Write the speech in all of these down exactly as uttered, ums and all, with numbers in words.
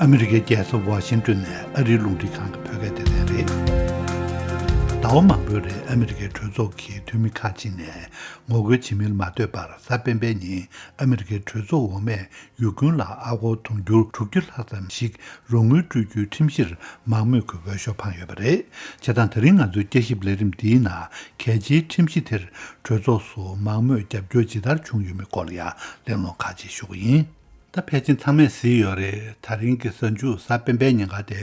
ཨ་མི་རི་ཀའི་རྒྱལ་ས་ཝ་ཤིང་ཏོན་ནས་ཨ་རིའི་རླུང་འཕྲིན་ཁང་གི་བོད་སྐད་སྡེ་ཚན་རེད། ཟླ་བ་མང་པོའི་རིང་ཨ་མི་རི་ཀའི་གྲོས་ཚོགས་ཀྱི་འཐུས་མི་ཁག་ཅིག་ནས་ངོ་རྒོལ་བྱེད་མིན་མ་ལྟོས་པར་གཟའ་སྤེན་པའི་ཉིན་ཨ་མི་རི་ཀའི་གྲོས་ཚོགས་འོག་མས་ཡུལ་ཁུངས་ལ་ཨ་སྒོར་དུང་ཕྱུར་དྲུག་ཅུ་ལྷག་ཙམ་ཞིག་རོགས་དངུལ་སྤྲོད་རྒྱུའི་ཁྲིམས་གཞིར་མང་མོས་ཀྱི་འོས་ཤོག་འཕངས་ཡོད་པ་རེད། བྱས་ཙང་དེ་རིང་ང་ཚོའི་དཔྱད་ཞིབ་ལས་རིམ་འདིའི་ནང་གལ་ཆེའི་ཁྲིམས་གཞི་དེར་གྲོས་ཚོགས་སུ་མང་མོས་རྒྱབ་སྐྱོར་ཇི་ལྟར་བྱུང་ཡོད་མེད་སྐོར་ལ་ཡང་གླེང་སློང་ཁག་ཅིག་ཞུ་གི་ཡིན། ད་ཕལ་ཆེར་ཚང་མས་གཟིགས་ཡོད་རེད། ད་རིང་གི་གཟའ་མཇུག་གཟའ་སྤེན་པའི་ཉིན་ཀ་དེ་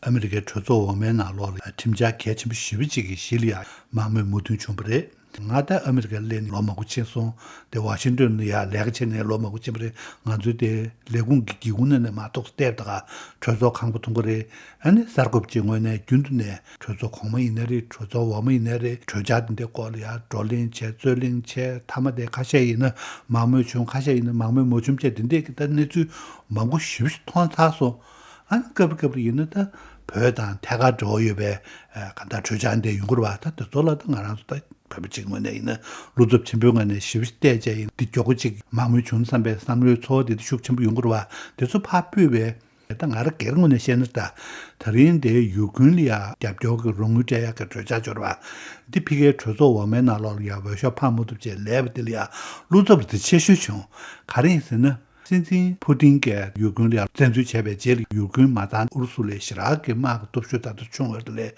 ཨ་མི་རི་ཀའི་གྲོས་ཚོགས་འོག་མའི་ནང་ལོགས་ལ་ཁྲིམས་འཆར་གལ་ཆེན་པོ་ཞེ་པོ་ཅིག་གི་གཞི་ལ་ཡང་མང་མོས་མོས་མཐུན་བྱུང་བ་རེད། ང་ད་ཨ་མི་རི་ཀར་སླེབས་ནས་ལོ་མང་པོ་ཕྱིན་སོང་། དེ་ཝ་ཤིང་ཏོན་ལ་ཡང་ལས་ཀ་བྱས་ནས་ལོ་མང་པོ་ཕྱིན་པ་རེད། ང་ཚོའི་དེ་ལས་ཁུངས་ཀྱི་སྒེའུ་ཁུང་ནང་ནས་མར་ཏོག་ཙམ་བལྟས་པ་ད་ག་གྲོས་ཚོགས་ཁང་པ་མཐོང་གི་རེད། ཨ་ནི་གསར་འགོད་པ་ཅིག་ངོས་ནས་རྒྱུན་དུ་ནས་གྲོས་ཚོགས་གོང་མ་ཡིན་ནའི་རེད། གྲོས་ཚོགས་འོག་མ་ཡིན་ནའི་རེད། གྲོས་འཆར་འདི་འདྲའི་སྐོར་ལ་ཡང་བགྲོ་གླེང་བྱས། རྩོད་གླེང་བྱས། མཐའ་མ་དེ་ཁ་ཤས་ཡིན་ན་མང་མོས་བྱུང་། ཁ་ཤས་ཡིན་ན་མང་མོས་མ་བྱུང་བཅས། འདི་འདྲའི་གི་ད་གནས་ཚུལ་མང་པོ་ཞེ་པོ་ཞིག་མཐོང་ཚར་སོང་། ཨ་ནི་སྐབས་རེ་སྐབས་རེ་ཡིན་ན་ད་བོད་དང་ཐད་ཀར་འབྲེལ་བ་ཡོད་པའི་ཨ་གང་ལྟར་གྲོས་འཆར་འདི་ཡོང་གི་རེད་བ། ད་དེ་ཚོ་ལ་ད་ང་རང་ཚོ་ད་བོད་པ་གཅིག་ངོས་ནས་ཡིན་ན་བློ་འཚབ་ཆེན་པོའི་ངོས་ནས་ཞེ་པོ་ཞིག་བལྟས་བྱས་ཡིན། འདི་མགྱོགས་པོ་ཅིག་མང་མོས་བྱུང་བསམ་པའི་བསམ་བློའི་ཚོར་བ་དེ་ཤུགས་ཆེན་པོ་ཡོང་གི་རེད་བ། དེ་ཚོ་ཕར་ཕུད་པའི། ད་ང་རང་སྒེར་ངོས་ནས་བཤད་ན། ད་ད་རིང་དེ་ཡུལ་ཁུངས་ལ་ཡ་རྒྱབ་སྐྱོར་གྱི་རོགས་དངུལ་སྤྲད་ཡག་གི་གྲོས་འཆར་འབྱོར་བ་འདི་ཕ་གིའི་གྲོས་ཚོགས་འོག་མའི་ནང་ལོགས་ལ་ཡ་འོས་ཤོག་འཕངས་མ་ཐུབ་བྱས་ལས་པ་དེ་ལ་ཡ་བློ་འཚབ་དེ་ཆེ་ཤོས་བྱུང་། ག་རེ་ཡིན་ཟེར་ན། སྲིད་འཛིན་ཕུ་ཏིན་གྱིས་ཡུལ་ཁུངས་ལ་ཡ་བཙན་འཛུལ་བྱས་པའི་རྗེས་ལ་ཡུལ་ཁུངས་མ་ཚང་ཨུ་རུ་སུ་ལ་ཞེ་དྲག་གི་དམག་གི་སྟོབས་ཤུགས་ད་དུང་ཆུང་བ་དེ་ལས་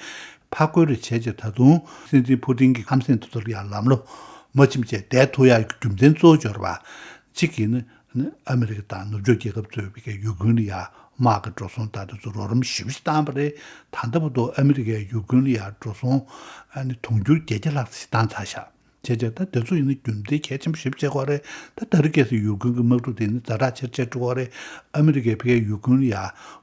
ཕར་རྒོལ་རེ་བྱས་རྗེས་ད་དུང་སྲིད་འཛིན་ཕུ་ཏིན་གྱི་ཧམ་སེམས་དེ་ཚོ་ལ་ཡ་ལམ་ལྷོང་མ་ཕྱིན་བྱས་བསྡད་ཐུབ་ཡག་གི་རྒྱུ་མཚན་གཙོ་བོ་འབྱོར་བ་གཅིག་ཡིན་ན། ནི་ཨ་མི་རི་ཀ་དང་ནུབ་ཕྱོགས་རྒྱལ་ཁབ་གཙོས་པའི་ཡུལ་ཁུངས་ལ་ཡ་དམག་གི་འགྲོ་སོང་དང་དེ་ཚོ་རོགས་རམ་ཞེ་པོ་ཞིག་བཏང་བ་རེད། ད་ལྟ་བར་དུ་ཨ་མི་རི་ཀའི་ཡུལ་ཁུངས་ལ་ཡ་འགྲོ་སོང་ཨ་ནི་དུང་ཕྱུར་བརྒྱད་བརྒྱ་ལྷག་ཙམ་ཞིག་བཏང་ཚར་ཤག་བྱས་བྱས་ད་དེ་ཚོ་ཡིན་ན་རྒྱུན་མཐུད་གལ་ཆེན་པོ་ཞེ་པོ་བྱེད་དགོས་རེད། ད་ད་རེས་ཁ་སང་ཡུལ་ཁུངས་ཀྱི་དམག་འཁྲུག་དེ་ནི་ཛ་དྲག་ཆེར་ཆེར་འགྲོ་གི་རེད། ཨ་མི་རི་ཀས་ཕ་གིའི་ཡུལ་ཁུངས་ལ་ཡ་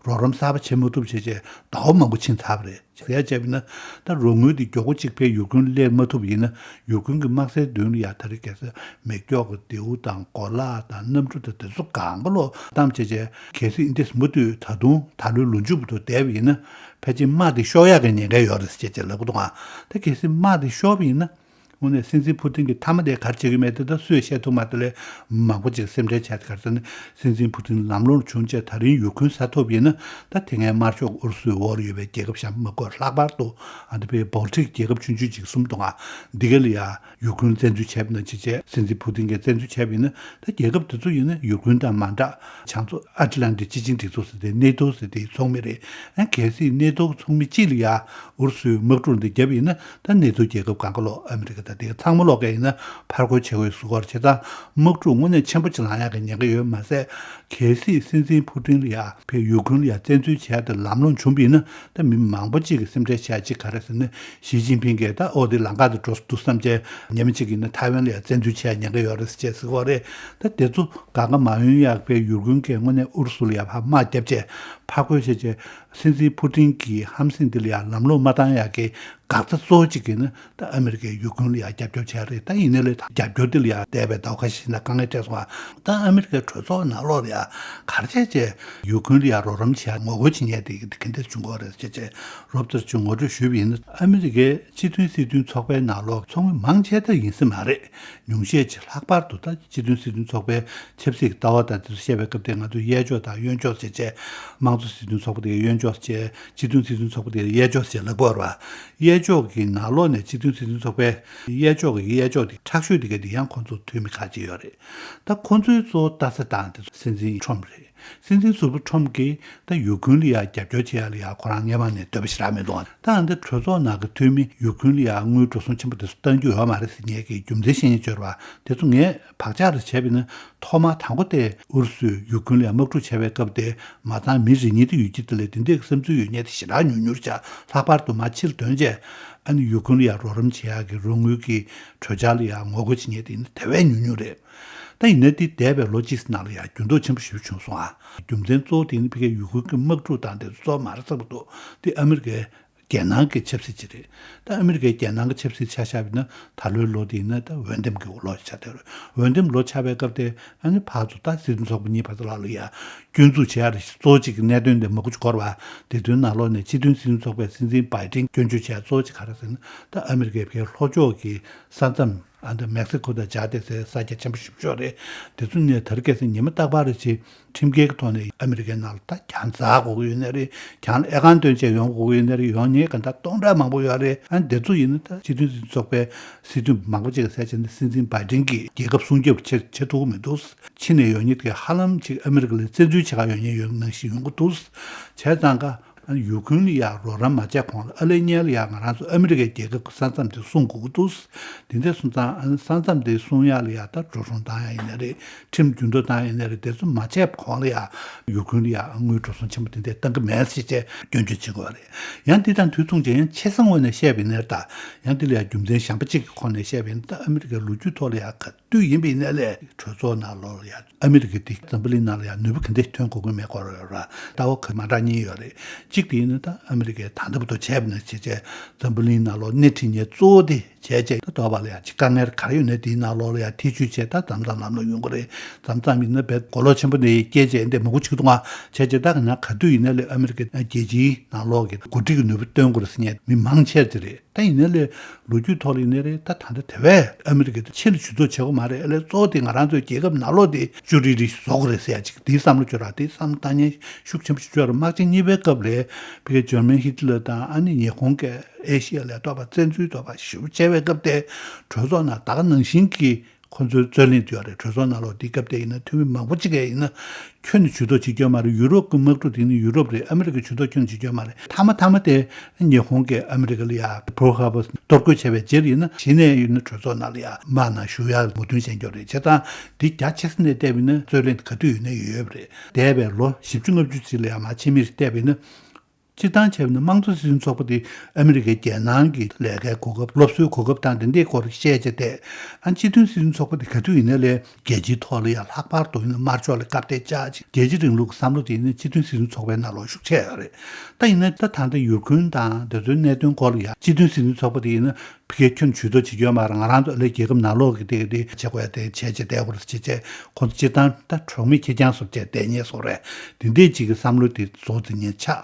རོགས་རམ་གསར་པ་བྱེད་མ་ཐུབ་བྱས་བྱས་ཟླ་བ་མང་པོ་ཕྱིན་ཚར་བ་རེད། ཟེར་ཡ་བྱས་པ་ཡིན་ན། ད་རོགས་དངུལ་འདི་མགྱོགས་པོ་གཅིག་ཕ་གིའི་ཡུལ་ཁུངས་སླེབས་མ་ཐུབ་ཡིན་ན། ཡུལ་ཁུངས་ཀྱི་དམག་སའི་མདུན་ལ་ཡ་ད་རེས་ཁ་སང་མེ་སྒྱོགས་ཀྱི་མདེའུ་དང་གོ་ལག་དང་གནམ་གྲུ་དང་དེ་ཚོ་གང་ག་ལོ་བཏང་བྱས་བྱས། གལ་སྲིད་འདི་འདྲས་མུ་མཐུད་ད་དུང་ད་ལོའི་ལོ་མཇུག་བར་དུ་བསྡད་པ་ཡིན་ན། ཕལ་ཆེར་དམག་འདི་ཤོར་ཡག་གི་ཉེན་ཁ་ཡོད་རེད་ཟེར་བྱས་བྱས་ལབ་ཀྱི་འདུག་ཨ། ད་གལ་སྲིད་དམག་འདི་ཤོར་བ་ཡིན་ན། དངོས་གནས་སྲིད་འཛིན་ཕུ་ཏིན་གྱི་མཐའ་མ་དེ་ག་རེ་བྱེད་ཀྱི་མེད་དེ་ད་སུས་བཤད་ཐུབ་མ་རེད། དེ་ལས་མང་པོ་ཅིག་སེམས་ཁྲལ་བྱས་ཏེ། ག་རེ་ཟེར་ན། སྲིད་འཛིན་ཕུ་ཏིན་ལམ་ལྷོང་བྱུང་རྗེས་ད་རིང་ཡུལ་ཁུངས་ཟ་ཐུབ་ཡིན་ན། ད་དེ་སྔའི་དམར་ཤོག་ཨུ་རུ་སུའི་འོག་ལ་ཡོད་པའི་རྒྱལ་ཁབ་གཞན་པ་མ་དགོས། ལྷག་པར་དུ་ཨ་ནི་ཕ་གིའི་བོལ་ཊིག་རྒྱལ་ཁབ་ཆུང་ཆུང་ཅིག་གསུམ་འདུག་ཨ། འདི་ག་ལ་ཡ་ཡུལ་ཁུངས་བཙན་འཛུལ་བྱས་པ་ནང་བཞིན་བྱས། སྲིད་འཛིན་ཕུ་ཏིན་གྱིས་བཙན་འཛུལ་བྱས་པ་ཡིན་ན། ད་རྒྱལ་ཁབ་དེ་ཚོ་ཡིན་ན་ཡུལ་ཁུངས་དང་མ་འདྲ། བྱང་མཚོ་ཨ་ཏི་ལན་ཏི་སྤྱི་ཆིངས་སྒྲིག་འཛུགས་ཟེར་དེ། ནེ་ཏོ་ཟེར་དེའི་ཚོགས་མི་རེད། ཨ་གལ་སྲིད་ནེ་ཏོ་ཚོགས་མི་གཅིག་ལ་ཡ་ཨུ་རུ་སུའི་དམག་འཁྲུག་འདི་བརྒྱབ་པ་ཡིན་ན། ད་ནེ་ཏོ་རྒྱལ་ཁབ་གང་ག་ལོ། ཨ་མི་རི་ཀ་དང་དེ་ག་ཚང་མ་ལོག་ག་ཡིན་ན་ཕར་རྒོལ་བྱེད་དགོས་ཟེར་གྱི་ཡོད་རེད། བྱས་ཙང་དམག་འཁྲུག་དངོས་གནས་ཆེན་པོ་ཅིག་ལངས་ཡག་གི་ཉེན་ཁ་ཡོད་མ་ཟད། གལ་སྲིད་སྲིད་འཛིན་ཕུ་ཏིན་ལ་ཡ་ཕ་གིའི་ཡུལ་ཁུངས་ལ་ཡ་བཙན་འཛུལ་བྱས་ཏེ་ལམ་ལྷོང་བྱུང་བ་ཡིན་ན། ད་མི་མང་པོ་ཅིག་གིས་སེམས་ཁྲལ་བྱེད་ཡག་ཅིག་ག་རེ་ཟེར་ན། ཞི་ཅིན་ཕིང་གིས་ད་ཨོ་དེ་ལམ་ཁ་དེ་འགྲོ་སྲིད་འདུག་བསམ་བྱས། ཉི་མ་གཅིག་ཡིན་ན་ཐའེ་ཝན་ལ་ཡ་བཙན་འཛུལ་བྱེད་ཡག་ཉེན་ཁ་ཡོད་རེད་ཟེར་བྱས་ཟེར་གྱི་ཡོད་རེད། ད་དེ་ཚོ་གང་ག་མ་ཡོང་ཡག་ཕ་གིའི་ཡུལ་ཁུངས་ཀྱིས་དངོས་གནས་ཨུ་རུ་སུ་ལ་ཡ་ཕར་དམག་བརྒྱབ་བྱས་ཕར་རྒོལ་བྱས་བྱས། སྲིད་འཛིན་ཕུ་ཏིན་གྱི་ཧམ་སེམས་འདི་ལ་ཡ་ལམ་ལྷོང་མ་བཏང་ཡག་གི་འགག་རྩ་གཙོ་བོ་གཅིག་ཡིན་ན། ད་ཨ་མི་རི་ཀའི་ཡུལ་ཁུངས་ལ་ཡ་རྒྱབ་སྐྱོར་བྱས་རེད། ད་ཡིན་ནའི་ལས་ད་རྒྱབ་སྐྱོར་འདི་ལ་ཡ་འདས་པའི་ཟླ་བ་ཁ་ཤས་ཤིག་ནང་དཀའ་ངལ་འཕྲད་སོང་ཨ། ད་ཨ་མི་རི་ཀའི་གྲོས་ཚོགས་ནང་ལོགས་ལ་ཡ་ག་རེ་བྱས་བྱས་ཡུལ་ཁུངས་ལ་ཡ་རོགས་རམ་བྱེད་ཡ་ངོ་རྒོལ་བྱེད་མཁན་དེ་ག་འདྲས་བྱུང་གི་ཡོད་རེད་ཟེར་བྱས་རོབ་ཙམ་ཅིག་ངོ་སྤྲོད་ཞུས་པ་ཡིན་ན། ཨ་མི་རི་ཀའི་སྤྱི་མཐུན་སྲིད་དོན་ཚོགས་པའི་ནང་ལོགས་ཚོགས་མི་མང་ཆེ་ད་ཡིན་ས་མ་རེད། ཉུང་ཤས་ཅིག་ལྷག་པར་དུ་ད་སྤྱི་མཐུན་སྲིད་དོན་ཚོགས་པའི་ཆབ་སྲིད་ཀྱི་ལྟ་བ་དང་དེ་ཚོ་བཤད་པའི་སྐབས་དེ་ང་ཚོས་གཡས་ཕྱོགས་དང་གཡོན་ཕྱོགས་ཟེར་བྱས། དམངས་གཙོ་སྲིད་དོན་ཚོགས་པ་དེ་གཡོན་ཕྱོགས་བྱས། སྤྱི་མཐུན་སྲིད་དོན་ཚོགས་པ་དེ་གཡས་ཕྱོགས་ཟེར་ལབ་ཀྱི་ཡོད་རེད་བ། གཡས་ཕྱོགས་ཀྱི་ནང་ལོགས་ནས་སྤྱི་མཐུན་སྲིད་དོན་ཚོགས་པའི་གཡས་ཕྱོགས་ཀྱི་གཡས་ཕྱོགས་དེ་མཁྲེགས་ཤོས་དེ་ག་དེ་ཡང་ཁོང་ཚོ་འཐུས་མི་ཁག་ཅིག་ཡོད་རེད། ད་ཁོང་ཚོའི་གཙོ་བོ་ལྟ་ས་དང་དེ་ཚོ་སྲིད་འཛིན་ཁྲོམ་རེད། སྲིད་འཛིན་ཟུར་པ་ཁྲོམ་གྱིས་ད་ཡུལ་ཁུངས་ལ་ཡ་རྒྱབ་སྐྱོར་བྱེད་ཡ་ལ་ཡ་ཁོ་རང་སྔོན་མ་ནས་འདོད་པ་ཞེ་དྲག་མི་འདུག་ད་འདི་གྲོས་ཚོགས་ནང་གི་འཐུས་མི་ཡུལ་ཁུངས་ལ་ཡ་དངུལ་འགྲོ་སོང་ཆེན་པོ་དེ་ཚོ་གཏང་རྒྱུ་ཡོད་མ་རེད་ཟེར་མཁན་གྱི་རྒྱུ་མཚན་ཤེས་མཁན་ཅིག་ཡོད་རེད་བ། དེ་ཚོ་ངས་བག་ཆགས་རེ་བྱས་པ་ཡིན་ན། ཐོག་མ་དང་པོ་དེ་ཨུ་རུ་སུས་ཡུལ་ཁུངས་ལ་ཡ་དམག་འཁྲུག་བྱས་པའི་སྐབས་དེ་མ་ཚང་མི་རེ་གཉིས་དེ་ཡོད་ཀྱི། དེ་ལས་དེ་འདྲའི་བསམ་ཚུལ་ཡོད་མཁན་དེ་ཞེ་དྲག་ཉུང་ཉུང་རེད་བྱས། ལྷག་པར་དུ་མར་ཕྱིར་ཐོན་བྱས། ཨ་ནི་ཡུལ་ཁུངས་ལ་ཡ་རོགས་རམ་བྱེད་ཡག་གི་རོགས་དངུལ་གྱི་གྲོས་འཆར་ལ་ཡ་ངོ་རྒོལ་བྱེད་མཁན་དེ་ཡིན་ན་དེ་བས་ཉུང་ཉུང་རེད། ད་ཡིན་ན་དེ་འདས་པའི་ལོ་གཅིག་ནང་ལ་ཡ་འགྱུར་ལྡོག་ཆེན་པོ་ཞིག་བྱུང་སོང་ཨ། རྒྱུ་མཚན་གཙོ་བོ་དེ་ནི་ཕ་གིའི་ཡུལ་ཁུངས་ཀྱི་དམག་འཁྲུག་དང་དེ་ཚོ་གཙོ་བོ་མ་རེད་བསམ་གྱི་འདུག་དེ་ཨ་མི་རི་ཀའི་རྒྱལ་ནང་གི་ཆབ་སྲིད་ཅིག་རེད། ད་ཨ་མི་རི་ཀའི་རྒྱལ་ནང་གི་ཆབ་སྲིད་ཆ་བཞག་པ་ཡིན་ན་ད་ལོའི་ལོ་དེ་ཡིན་ན་ད་འོས་འདེམས་ཀྱི་ལོ་ཆགས་བསྡད་རེད། འོས་འདེམས་ལོ་ཆགས་པའི་སྐབས་དེ་ཨ་ནི་ཕར་ཚུར་ད་སྲིད་དོན་ཚོགས་པ་གཉིས་བར་དུ་ལ་ལ་ཡ་སྐྱོན་འཛུགས་བྱེད་ཡ་རེད། གཙོ་བོ་གཅིག་གི་གནད་དོན་དེ་མང་པོ་ཅིག་འགོར་བ། དེ་དོན་ནང་ལོགས་ནས་སྤྱི་མཐུན་སྲིད་དོན་ཚོགས་པའི་སྲིད་འཛིན་བྷའི་ཏིན་སྐྱོན་བརྗོད་བྱས་གཙོ་བོ་གཅིག་ག་རེ་ཟེར་ན། ད་ཨ་མི་རི་ཀའི་ཕའི་ལྷོ་ཕྱོགས་ཀྱི་ས་མཚམས་ ཨ་འདི་མེག་སི་ཁོ་དང་སྦྱར་བསྡད་སའི་ས་རྒྱ་ཆེན་པོ་ཞེ་པོ་ཅིག་ཡོད་རེད། དེ་ཚོ་ནས་དེ་རིང་ཁ་སང་ཉི་མ་རྟག་པར་རེ་བཞིན་ཁྲིམས་འགལ་གྱི་ཐོག་ནས་ཨ་མི་རི་ཀའི་ནང་ལ་ད་གྱང་འཛག་དགོས་ཀྱི་ཡོད་ནའི་རེད། གྱང་ལ་ཨེ་ཁང་སྟོན་ཆེད་ཡོང་དགོས་ཀྱི་ཡོད་ནའི་རེད། ཡོང་མཁན་ག་འདྲ་སྟོང་ཕྲག་མང་པོ་ཡོད་རེད། ཨ་འདི་ཚོ་ཡིན་ན་ད་སྤྱི་མཐུན་སྲིད་དོན་ཚོགས་པའི་སྲིད་དོན་མང་པོ་ཅིག་ག་ཟེར་བྱས་ན་སྲིད་འཛིན་བྷའི་ཌེན་གྱིས་རྒྱལ་ཁབ་སྲུང་སྐྱོབ་བྱེད་བྱེད་ཐུབ་ཀྱི་མི་འདུག་ཕྱི་ནས་ཡོང་མཁན་དེ་ག་ཧ་ལམ་ཅིག་ཨ་མི་རི་ཀ་ལ་བཙན་འཛུལ་བྱེད་ག་ཡོང་མཁན་ཡོད་ནང་བཞིན་ཡོང་གི་འདུག་བྱས་ཙང་ཀ་ཨ་ནི་ཡུ་ཁུན་ལ་ཡ་རོགས་རམ་མ་བྱས་གོང་ལ་ཨ་ལེ་ཉལ་ལ་ཡ་ང་རང་ཚོ་ཨ་མི་རི་ཀའི་རྒྱལ་ཁབ་ཀྱི་ས་མཚམས་དེ་སྲུང་དགོས་ཀྱི་འདུག་དེ་འདྲ་སོང་ཙང་ཨ་ནི་ས་མཚམས་དེ་སྲུང་ཡག་ལ་ཡ་ད་འགྲོ་སོང་བཏང་ཡག་ཡིན་ན་རེད། ཁྲིམས་རྒྱུན་སྡོམ་བཏང་ཡག་ཡིན་ན་རེད། དེ་ཚོ་མ་བྱས་གོང་ལ་ཡ་ཡུ་ཁུན་ལ་ཡ་དངུལ་འགྲོ་སོང་ཆེན་པོ་དེ་འདྲ་བཏང་གི་མེད་ཟེར་བྱས་སྐྱོན་བརྗོད་བྱེད་དགོས་རེད། ཡང་འདི་དང་དུས་མཚུངས་ཀྱི་ཡང་ཆེ་ས་ངོས་ནས་བཤད་པ་ཡིན་ན་ད་ཡང་འདི་ལ་ཡ་རྒྱུ་མཚན་གཞན་པ་གཅིག་གི་ཁོངས་ནས་བཤད་པ་ཡིན་ན་ད་ཨ་མི་རི་ཀའི་ལོ་རྒྱུས་ཐོག་ལ་ཡ་ག་དུས་ཡིན་པའི་གནས་ལས་གྲོས་ཚོགས་ནང་ལོགས་ལ་ཡ་ཨ་མི་རི་ཀ་དེ་འཛམ་བུ་གླིང་ནང་ལ་ཡ་ནུས་པ་ག་འདྲས་ཐོན་དགོས་ཀྱི་མེད་སྐོར་ཡོད་ར། ལྟ་བ་ག་མ་འདྲ་གཉིས་ཡོད་རེད། གཅིག་དེ་ཡིན་ན་ད་ཨ་མི་རི་ཀས་ད་ལྟ་བར་དུ་བྱས་པ་ནང་བཞིན་བྱས་འཛམ་བུ་གླིང་ནང་ལོགས་སྣེ་ཁྲིད་མཁན་གཙོ་བོ་དེ་བྱས་རྗེས་ད་དོགས་པ་ལ་ཡ་ཅིག་དཀའ་ངལ་ག་རེ་ཡོད་ན་དེའི་ནང་ལོགས་ལ་ཡ་ཐེ་བྱུས་བྱས་ད་མཚམས་མཚམས་ལམ་ལ་ཡོང་གི་རེད། མཚམས་མཚམས་ཡིན་ན་བས་གོ་ལོག་ཆེན་པོ་འདི་སྐྱེལ་བྱས་འདི་མང་པོ་བྱེད་ཀྱི་འདུག་ང་བྱས་རྗེས་ད་ག་ན་ག་དུས་ཡིན་ན་ལས་ཨ་མི་རི་ཀ་རྒྱལ་སྤྱིའི་ནང་ལོགས་ཀྱི་འགོ་ཁྲིད་ཀྱི་ནུས་པ་སྟོན་དགོས་རེད་ཟེར་མཁན་མི་མང་ཆེ་ཅིག་རེད། ད་ཡིན་ནའི་ལས་ལོ་རྒྱུས་ཐོག་ལ་ཡིན་ནའི་རེད། ད་ད་ལྟ་དེ་བས་ཨ་མི་རི་ཀས་ཕྱི་ལ་ཇུས་གཏོགས་བྱེད་དགོས་མ་རེད། ཨ་ལས་གཙོ་བོ་དེ་ང་རང་ཚོའི་རྒྱལ་ཁབ་ནང་ལོགས་དེ་ཅོ་རི་རི་བཟོ་དགོས་རེད་ཟེར་ཡ་ཅིག་དེའི་བསམ་བློ་བཅོས་ར་དེའི་བསམ་བློ་བཏང་མཁན་ཤུགས་ཆེན་པོ་ཞིག་བཅོས་ར། དམག་ཆེན་གཉིས་པའི་སྐབས་ལ་ཕ་གིའི་འཇར་མན་ཧི་ཏི་ལར་དང་ཨ་ནི་ཉི་ཧོང་གི་ཨེ་ཤི་ཡ་ལས་གཏོགས་པ་བཙན་འཛུལ་གཏོགས་པ་ཞེ་པོ་བྱས་པའི་སྐབས་དེ་གྲོས་ཚོགས་ནང་ད་ག་ནང་བཞིན་གྱི་ཁོ་ཚོའི་རྩོད་གླེང་དུ་ཡོད་རེད། གྲོས་ཚོགས་ནང་ལོགས་དེའི་སྐབས་དེ་ཡིན་ན་འཐུས་མི་མང་པོ་ཅིག་གིས་ཡིན་ན་ཁྱོན་ནས་ཇུས་གཏོགས་བྱེད་ཀྱི་ཡོད་མ་རེད། ཡུ་རོབ་ཀྱི་དམག་འཁྲུག་དེ་ནི་ཡུ་རོབ་རེད། ཨ་མི་རི་ཀའི་ཇུས་གཏོགས་ཁྱོན་ནས་བྱེད་ཀྱི་ཡོད་མ་རེད། མཐའ་མ་མཐའ་མ་དེ་ཉི་ཧོང་གིས་ཨ་མི་རི་ཀ་ལ་ཡ་པོར་ཧར་བར་གཏོར་རྒོལ་བྱས་པའི་རྗེས་ལ་ཡིན་ན་གཞི་ནས་ཡིན་ན་གྲོས་ཚོགས་ནང་ལ་ཡ་དམག་ནང་ཞུགས་ཡག་མོས་མཐུན་བྱས་ཀྱི་ཡོད་རེད། བྱས་ཙང་འདི་རྒྱ་ཆེ་ས་ནས་བལྟས་པ་ཡིན་ན་རྩོད་གླེང་དེ་ག་དུས་ཡིན་ན་ཡོད་ཡོད་པ་རེད། འདས་པའི་ལོ་བཞི་བཅུ་ལྔ་བཅུ་ཅིག་ལ་ཡ་མར་ཕྱིན་མིར་བལྟས་པ་ཡིན་ན། སྤྱིར་བཏང་བྱས་པ་ན་དམངས་གཙོ་སྲིད་དོན་ཚོགས་པ་དེ་ཨ་མི་རི་ཀའི་རྒྱལ་ནང་གི་ལས་ཀའི་གོ་སྐབས་སློབ་གསོའི་གོ་སྐབས་དང་དེ་འདྲའི་སྐོར་བཤད་བྱས་ཏེ། ཨ་སྤྱི་མཐུན་སྲིད་དོན་ཚོགས་པ་དེ་ག་དུས་ཡིན་ན་ལས་རྒྱལ་སྤྱིའི་ཐོག་ལ་ཡང་ལྷག་པར་དུ་ཡིན་ན་དམར་ཕྱོགས་ལ་བཀའ་བསྟན་བཅག་ཅིང་རྒྱལ་སྤྱི་རིང་ལུགས་ཀྱི་བསམ་བློ་དེ་ཡིན་ན་སྤྱི་མཐུན་སྲིད་དོན་ཚོགས་པའི་ནང་ལོགས་ཤུགས་ཆེ་ཡོད་རེད། ད་ཡིན་ན་ད་ད་ལྟ་ཡུ་ཁུན་དང་དེ་ཚོའི་གནད་དོན་སྐོར་ལ་ཡང་སྤྱི་མཐུན་སྲིད་དོན་ཚོགས་པ་དེ་ཡིན་ན། ཕ་གིའི་ཁྱོན་ཇུས་གཏོགས་བྱེད་རྒྱུ་ཡོད་མ་རེད། ང་རང་ཚོ་ཨ་ལེ་རྒྱལ་ཁབ་ནང་ལོགས་ཀྱི་དེ་ག་དེ་བྱེད་དགོས་ཡ་དེ་བྱས་བྱས་བསྡད་དགོས་རེད་ཅེས་བྱས་ཁོང་ཚོ་སྤྱིར་བཏང་ད་གྲོགས་མེད་ཁེར་རྐྱང་བཟོ་བྱས་བསྡད་མཁན་བཟོ་རེད། དེ་འདྲས་ཅིག་གི་བསམ་བློ་དེ་བཟོ་བྱེད་མཁན་ཆགས།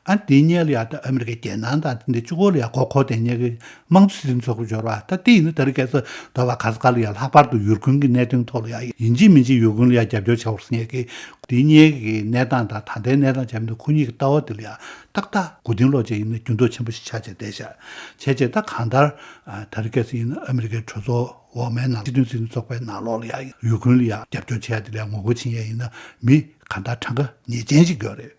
ཨ་དེའི་སྔོན་ལ་ཡ་ད་ཨ་མི་རི་ཀའི་རྒྱལ་ནང་དང་དེ་འདྲས་གཅིག་པོ་ལ་ཡ་མགོ་འཁོར་བསྡད་མཁན་གྱི་དམངས་གཙོ་སྲིད་དོན་ཚོགས་པ་འབྱོར་བ་ད་དེ་ཡིན་ན་ད་རེས་གལ་སྲིད་འདོད་པ་ག་ས་ག་ལ་ཡ་ལྷག་པར་དུ་ཡུ་ཁུན་གྱི་གནད་དོན་ཐོག་ལ་ཡ་ཡིན་གཅིག་མིན་གཅིག་ཡུ་ཁུན་ལ་ཡ་རྒྱབ་སྐྱོར་བྱ་དགོས་ཟེར་མཁན་གྱི་དེའི་སྔོན་གྱི་གནས་སྟངས་དང་ད་ལྟའི་གནས་སྟངས་བྱས་མིན་ད་ཁོ་གཉིས་ཀྱི་ལྟ་བ་དེ་ལ་ཡ། ཏག་ཏག་མགོ་རྟིང་སློག་བྱས་ཡིན་ན་འགྱུར་ལྡོག་ཆེན་པོ་ཞིག་ཆགས་བྱས་བསྡད་ཤག་བྱས་རྗེས་ད་གང་ལྟར་ཨ་ད་རེས་ཁ་སང་ཡིན་ན་ཨ་མི་རི་ཀའི་གྲོས་ཚོགས་འོག་མའི་ནང་སྤྱི་མཐུན་སྲིད་དོན་ཚོགས་པའི་ནང་ལོགས་ལ་ཡ་ཡུ་ཁུན་ལ་ཡ་རྒྱབ་སྐྱོར་བྱས་ཡ་དེ་ལ་ཡ་ངོ་རྒོལ་བྱེད་ཡ་ཡིན་ན་མི་གང་ལྟར་གྲངས་ཀ་ངེས་ཅན་ཞིག་ཡོད་རེད།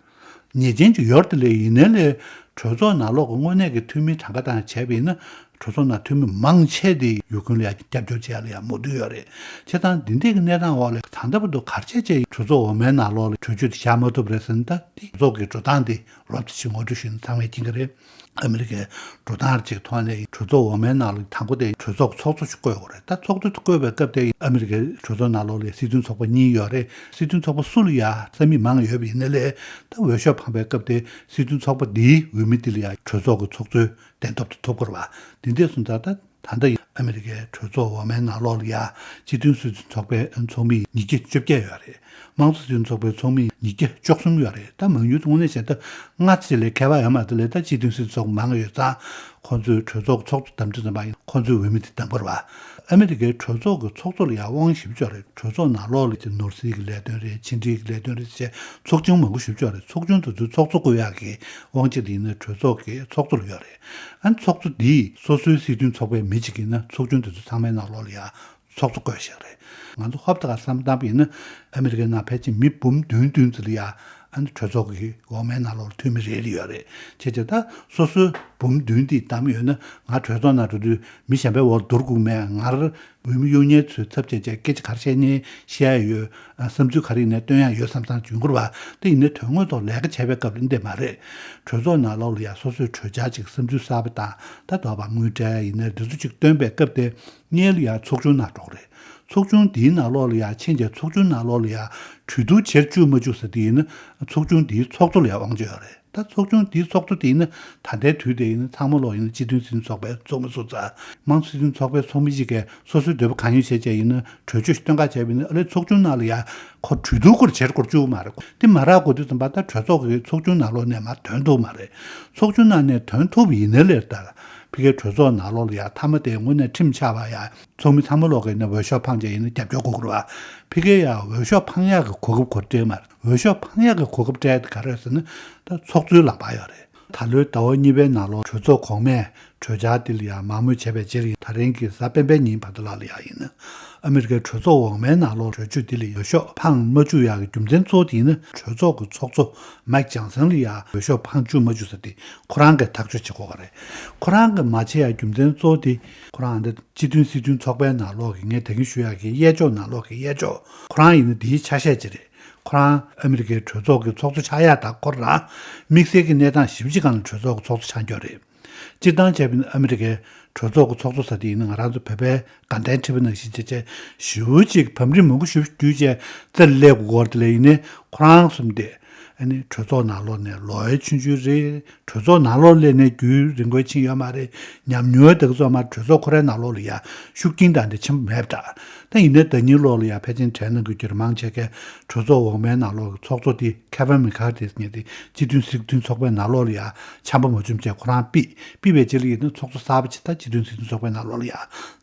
ངེས་ཅན་ཞིག་ཡོད་རེད་དེ་ལས་ཡིན་ནའི་ལས་གྲོས་ཚོགས་ནང་ལོགས་ཀྱི་དངོས་གནས་ཀྱི་འཐུས་མི་གྲངས་ཀ་དང་བྱས་པ་ཡིན་ན་གྲོས་ཚོགས་ནང་འཐུས་མི་མང་ཆེ་དེ་ཡུ་ཁུན་ལ་ཡ་རྒྱབ་སྐྱོར་བྱེད་ཡ་ལ་ཡ་མོས་མཐུན་ཡོད་རེད། བྱས་ཙང་འདི་འདྲའི་གི་གནས་སྟངས་འོག་ལ་ད་ལྟ་བར་དུ་ག་རེ་བྱས་བྱས་གྲོས་ཚོགས་འོག་མའི་ནང་ལོགས་ལ་གྲོས་ཆོད་དེ་བཞག་མ་ཐུབ་རེད་ཟེར་ན་ད་དེ་གྲོས་ཚོགས་ཀྱི་འགྲོ་སྟངས་དེ། རོབ་ཙམ་ཞིག་ངོ་སྤྲོད་ཞུས་ན་ཚང་མས་མཁྱེན་གྱི་རེད། ཨ་མི་རི་ཀའི་འགྲོ་སྟངས་ཅིག་ཐོག་ནས་གྲོས་ཚོགས་འོག་མའི་ནང་ལ་དང་པོ་དེ་གྲོས་ཚོགས་ཚོགས་གཙོ་ཞིག་བསྐོ་དགོས་རེད། ད་ཚོགས་གཙོ་དེ་བསྐོས་པའི་སྐབས་དེ་ཨ་མི་རི་ཀའི་གྲོས་ཚོགས་ནང་ལོགས་ལ་སྲིད་དོན་ཚོགས་པ་གཉིས་ཡོད་རེད། སྲིད་དོན་ཚོགས་པ་སུ་ལ་ཡ་ས་མིག་མང་ཡོད་པ་ཡིན་ན་ལས་ད་འོས་ཤོག་འཕངས་པའི་སྐབས་དེ་སྲིད་དོན་ཚོགས་པ་འདིའི་འོས་མི་དེ་ལ་ཡ་གྲོས་ཚོགས་ཀྱི་ཚོགས་གཙོའི་གདན་ཐོབ་དེ་ཐོབ་དགོས་རེད་བ། དེ་འདྲས་སོང་ཙང་ད། ད་ལྟ་ཡི་ཨ་མི་རི་ཀའི་གྲོས་ཚོགས་འོག་མའི་ནང་ལོགས་ལ་ཡ་སྤྱི་མཐུན་སྲིད་དོན་ཚོགས་པའི་ཚོགས་མི་ཉིས་བརྒྱ་བཅོ་བརྒྱད་ཡོད་རེད། དམངས་གཙོ་སྲིད་དོན་ཚོགས་པའི་ཚོགས་མི་ཉིས་བརྒྱ་བཅུ་གསུམ་ཡོད་རེད། ད་མང་ཉུང་དངོས་གནས་བྱས་ན་ད་ལྔ་ཙམ་ལས་ཁྱད་པར་ཡོད་མ་རེད། ད་ལས་ད་སྤྱི་མཐུན་སྲིད་དོན་ཚོགས་པ་མང་ཡོད་ཙང་ཁོང་ཚོའི་གྲོས་ཚོགས་ཚོགས་གཙོ་བདམས་དུས་ཙམ་པ་ཁོང་ཚོའི་འོས་མི་དེ་བདམས་དགོས་རེད་བ། ཨ་མི་རི་ཀའི་གྲོས་ཚོགས་ཀྱི་ཚོགས་གཙོ་ལ་ཡ་དབང་ཞེ་པོ་ཅིག་ཡོད་རེད། གྲོས་ཚོགས་ནང་ལོགས་ལ་ཅིག་ནོར་སྲིད་ཀྱི་ལས་དོན་རེད། ཕྱི་འབྲེལ་གྱི་ལས་དོན་རེད་ཅེས་ཚོགས་ཆུང་མང་པོ་ཞེ་པོ་ཅིག་ཡོད་རེད། ཚོགས་ཆུང་དེ་ཚོའི་ཚོགས་གཙོ་བསྐོ་ཡག་གི་དབང་ཆ་དེ་ཡིན་ན་གྲོས་ཚོགས་ཀྱི་ཚོགས་གཙོ་ལ་ཡོད་རེད། ཨ་ནི་ཚོགས་གཙོ་འདིས་སོ་སོའི་སྲིད་དོན་ཚོགས་པའི་མི་གཅིག་ཡིན་ན་ཚོགས་ཆུང་དེ་ཚོ་ཚང་མའི་ནང་ལོགས་ལ་ཡ་ཚོགས་གཙོ་བསྐོས་བཞག་རེད། ང་ཚོ་ཧོབ་ཏེ་ག་བསམ་བཏང་བ་ཡིན་ན་ཨ་མི་རི་ཀའི་ནང་ཕལ་ཆེར་མི་འབུམ་བདུན་བདུན་ཙམ་ལ་ཡ་ཨ་ནི་གྲོས་ཚོགས་ཀྱི་འོག་མའི་ནང་ལོགས་ལ་འཐུས་མི་རེ་རེ་ཡོད་རེད། བྱས་ཙང་ད་སོ་སོའི་འབུམ་བདུན་དེ་བདམས་ཡོད་ན་ང་གྲོས་ཚོགས་ནང་འགྲོ་དུས་མི་གཞན་པའི་འོག་ལ་བསྡུར་དགོས་མེད། ང་འོས་མི་གཡོག་ཉེས་ཚོའི་ཚབ་བྱས་བྱས་སྐད་ཆ་ག་རེ་བཤད་ནའི་བཤད་ཡ་ཡོད། ཨ་བསམ་ཚུལ་ག་རེ་ཡིན་ནའི་སྟོན་ཡ་ཡོད་བསམ་བསམ་བྱུང་གི་རེད་བ། དེ་ཡིན་ནའི་དོན་དངོས་ཐོག་ལས་ཀ་བྱས་པའི་སྐབས་ལ་འདི་མ་རེད། གྲོས་ཚོགས་ནང་ལོགས་ལ་ཡ་སོ་སོའི་གྲོས་འཆར་ཅིག་བསམ་ཚུལ་གསར་པ་དང་ད་དོགས་པ་དངུལ་སྤྲད་ཡ་ཡིན་ནའི་འདི་ཚོ་ཅིག་བཏོན་པའི་སྐབས་དེ་སྔོན་ལ་ཡ་ཚོགས་ཆུང་ནང་འགྲོ་གི་རེད། ཚོགས་ཆུང་འདིའི་ནང་ལོགས་ལ་ཡ་ཕྱིན་བྱས་ཚོགས་ཆུང་ནང་ལོགས་ལ་ཡ་གྲོས་བསྡུར་བྱེད་བཅུག་མ་བཅུག་ཟེར་དེ་ཡིན་ན་ཚོགས་ཆུང་འདིའི་ཚོགས་གཙོ་ལ་ཡ་དབང་ཆ་ཡོད་རེད། ད་ཚོགས་ཆུང་འདིའི་ཚོགས་གཙོ་དེ་ཡིན་ན་ད་ལྟའི་དུས་དེ་ཡིན་ན་ཚང་མ་ལོག་ཡིན་ན་སྤྱི་མཐུན་སྲིད་དོན་ཚོགས་པའི་ཚོགས་མི་སུ་ཚ་དམངས་གཙོ་སྲིད་དོན་ཚོགས་པའི་ཚོགས་མི་གཅིག་གིས་སོ་སོའི་འདོད་པ་གང་ཡོད་བྱས་བྱས་ཡིན་ན་གྲོས་ཆོད་ཞིག་བཏོན་ག་བྱས་པ་ཡིན་ན་ཨ་ལས་ཚོགས་ཆུང་ནང་ལ་ཡ་ཁོ་གྲོས་བསྡུར་སྐོར་བྱེད་དགོས་བཅུག་མ་རེད། དེ་མ་རག་དགོས་དུས་ཙམ་པ་ད་གྲོས་ཚོགས་ཀྱི་ཚོགས་ཆུང་ནང་ལོགས་ནས་མར་ཐོན་ཐུབ་མ་རེད། ཚོགས་ཆུང་ནང་ནས་ཐོན་ཐུབ་ཡིན་ན་ལས་ད་ ཕ་གིའི་གྲོས་ཚོགས་ནང་ལོགས་ལ་ཡ་མཐའ་མ་དེ་དངོས་གནས་ཁྲིམས་ཆགས་པ་ཡ་ཚོགས་མི་ཚང་མ་ལོག་གིས་ནི་འོས་ཤོག་འཕངས་བྱས་ཡིན་ན་རྒྱབ་སྐྱོར་དགོས་ཀྱི་རེད་བ། ཕ་གིར་ཡ་འོས་ཤོག་འཕངས་ཡག་གི་གོ་སྐབས་ཁོ་སྤྲད་མ་རེད། འོས་ཤོག་འཕངས་ཡག་གི་གོ་སྐབས་སྤྲད་དེ་ག་རེ་ཟེར་ན། ད་ཚོགས་གཙོའི་ལག་པར་ཡོད་རེད། ད་ལོའི་ཟླ་བ་གཉིས་པའི་ནང་ལོགས་གྲོས་ཚོགས་གོང་མས་གྲོས་འཆར་འདི་ལ་ཡང་མང་མོས་བྱས་པའི་རྗེས་ལ་ད་རིང་གི་གཟའ་སྤེན་པའི་ཉིན་བར་དུ་ལ་ལ་ཡང་ཡིན་ན། ཨ་མི་རི་ཀའི་གྲོས་ཚོགས་འོག་མའི་ནང་ལོགས་གྲོས་ཆོད་འདི་ལ་འོས་ཤོག་འཕངས་མ་བཅུག་ཡག་གི་རྒྱུ་མཚན་གཙོ་བོ་དེ་ཡིན་ན། གྲོས་ཚོགས་ཀྱི་ཚོགས་གཙོ་མེག་ཇོན་སན་ལ་ཡང་འོས་ཤོག་འཕངས་བཅུག་མ་བཅུག་ཟེར་དེ་ཁོ་རང་གིས་ཐག་གཅོད་བྱེད་དགོས་པ་རེད། ཁོ་རང་གིས་མ་བྱེད་ཡག་རྒྱུ་མཚན་གཙོ་བོ་དེ་ཁོ་རང་འདི་སྤྱི་མཐུན་སྲིད་དོན་ཚོགས་པའི་ནང་ལོགས་ཀྱི་ངས་ད་གིན་ཞུ་ཡག་གི་གཡས་ཕྱོགས་ནང་ལོགས་ཀྱི་གཡས་ཕྱོགས་ཁོ་རང་ཡིན་ན་འདིའི་ཆ་ཤས་ཅིག་རེད། ཁོ་རང་ཨ་མི་རི་ཀའི་གྲོས་ཚོགས་ཀྱི་ཚོགས་གཙོ་ཆགས་ཡག་དང་ཁོ་རང་དམིགས་བསལ་གྱི་གནས་སྟངས་ཞིབ་ཅིག་སྒང་ལ་གྲོས་ཚོགས་ཀྱི་ཚོགས་གཙོ་ཆགས་འགྱོ་རེད། སྤྱིར་བཏང་བྱས་པ་ཡིན་ན་ཨ་མི་རི་ཀའི་གྲོས་ཚོགས་ཀྱི་ཚོགས་གཙོ་ཟེར་དེ་ཡིན་ན་ང་རང་ཚོ་བོད་པའི་དགའ་ལྡན་ཁྲི་པ་ནང་བཞིན་བྱས་བྱས་ཞེ་པོ་ཅིག་བམ་རིམ་མང་པོ་ཞེ་པོ་བརྒྱུད་བྱས་རྩེར་སླེབས་དགོས་ཀྱི་ཡོད་དེ་ལས་ཡིན་ནའི་ཁོ་རང་གསུམ་དེ་ཨ་ནི་གྲོས་ཚོགས་ནང་ལོགས་ནས་ལོ་ཡ་ཆུང་ཆུང་རེད། གྲོས་ཚོགས་ནང་ལོགས་སླེབས་ནས་རྒྱུན་རིང་པོ་ཕྱིན་ཡོད་མ་རེད། ཉམས་མྱོང་དེ་ག་ཚོད་མ་གྲོས་ཚོགས་ཁོ་རའི་ནང་ལོགས་ལ་ཡ་ཤུགས་རྐྱེན་དང་དེ་ཆེན་པོ་མེད་པ་འདྲ། ད་ཡིན་ནའི་ཟླ་ཉིན་ལོགས་ལ་ཡ་ཕལ་ཆེར་དྲན་གནང་དགོས་ཀྱི་རེད། མང་ཆེ་གས་གྲོས་ཚོགས་འོག་མའི་ནང་ལོགས་ཀྱི་ཚོགས་གཙོ་དེ་ཁེ་ཝན་མེ་ཁ་ཀར་ཐི་ཟེར་མཁན་དེ་སྤྱི་མཐུན་སྲིད་དོན་ཚོགས་པའི་ནང་ལོགས་ལ་ཡ་འཆམ་པོ་མ་བྱུང་བྱས་ཁོ་རང་ཕུད། ཕུད་པའི་རྗེས་ལ་ཡིན་ན་ཚོགས་གཙོ་གསར་པ་ཅིག་ད་སྤྱི་མཐུན་སྲིད་དོན་ཚོགས་པའི་ནང་ལོགས་ལ་ཡ་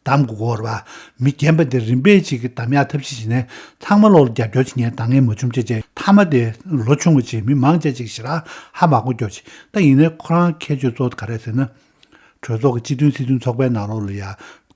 བདམས་དགོས་ཀྱི་ཡོད་རེད་བ། མི་རྒན་པ་དེ་རིམ་པས་ཅིག་གིས་བདམས་ཡག་ཐབས་ཤེས་བྱས་ནས་ཚང་མ་ལོགས་ལ་རྒྱབ་སྐྱོར་བྱེད་མཁན་འདང་ངེས་མ་བྱུང་བྱས་བྱས་མཐའ་མ་དེ་ལོ་ཆུང་བ་ཅིག་མི་མང་ཆེ་ཅིག་ཞེ་དྲག་ཧ་མ་གོ་སྐྱོ་ཅིག་ད་ཡིན་ནའི་ཁོ་རང་ཁྱད་ཆོས་གཙོ་བོ་ག་རེ་ཟེར་ན། གྲོས་ཚོགས་ཀྱི་སྤྱི་མཐུན་སྲིད་དོན་ཚོགས་པའི་ནང་ལོགས་ལ་ཡ་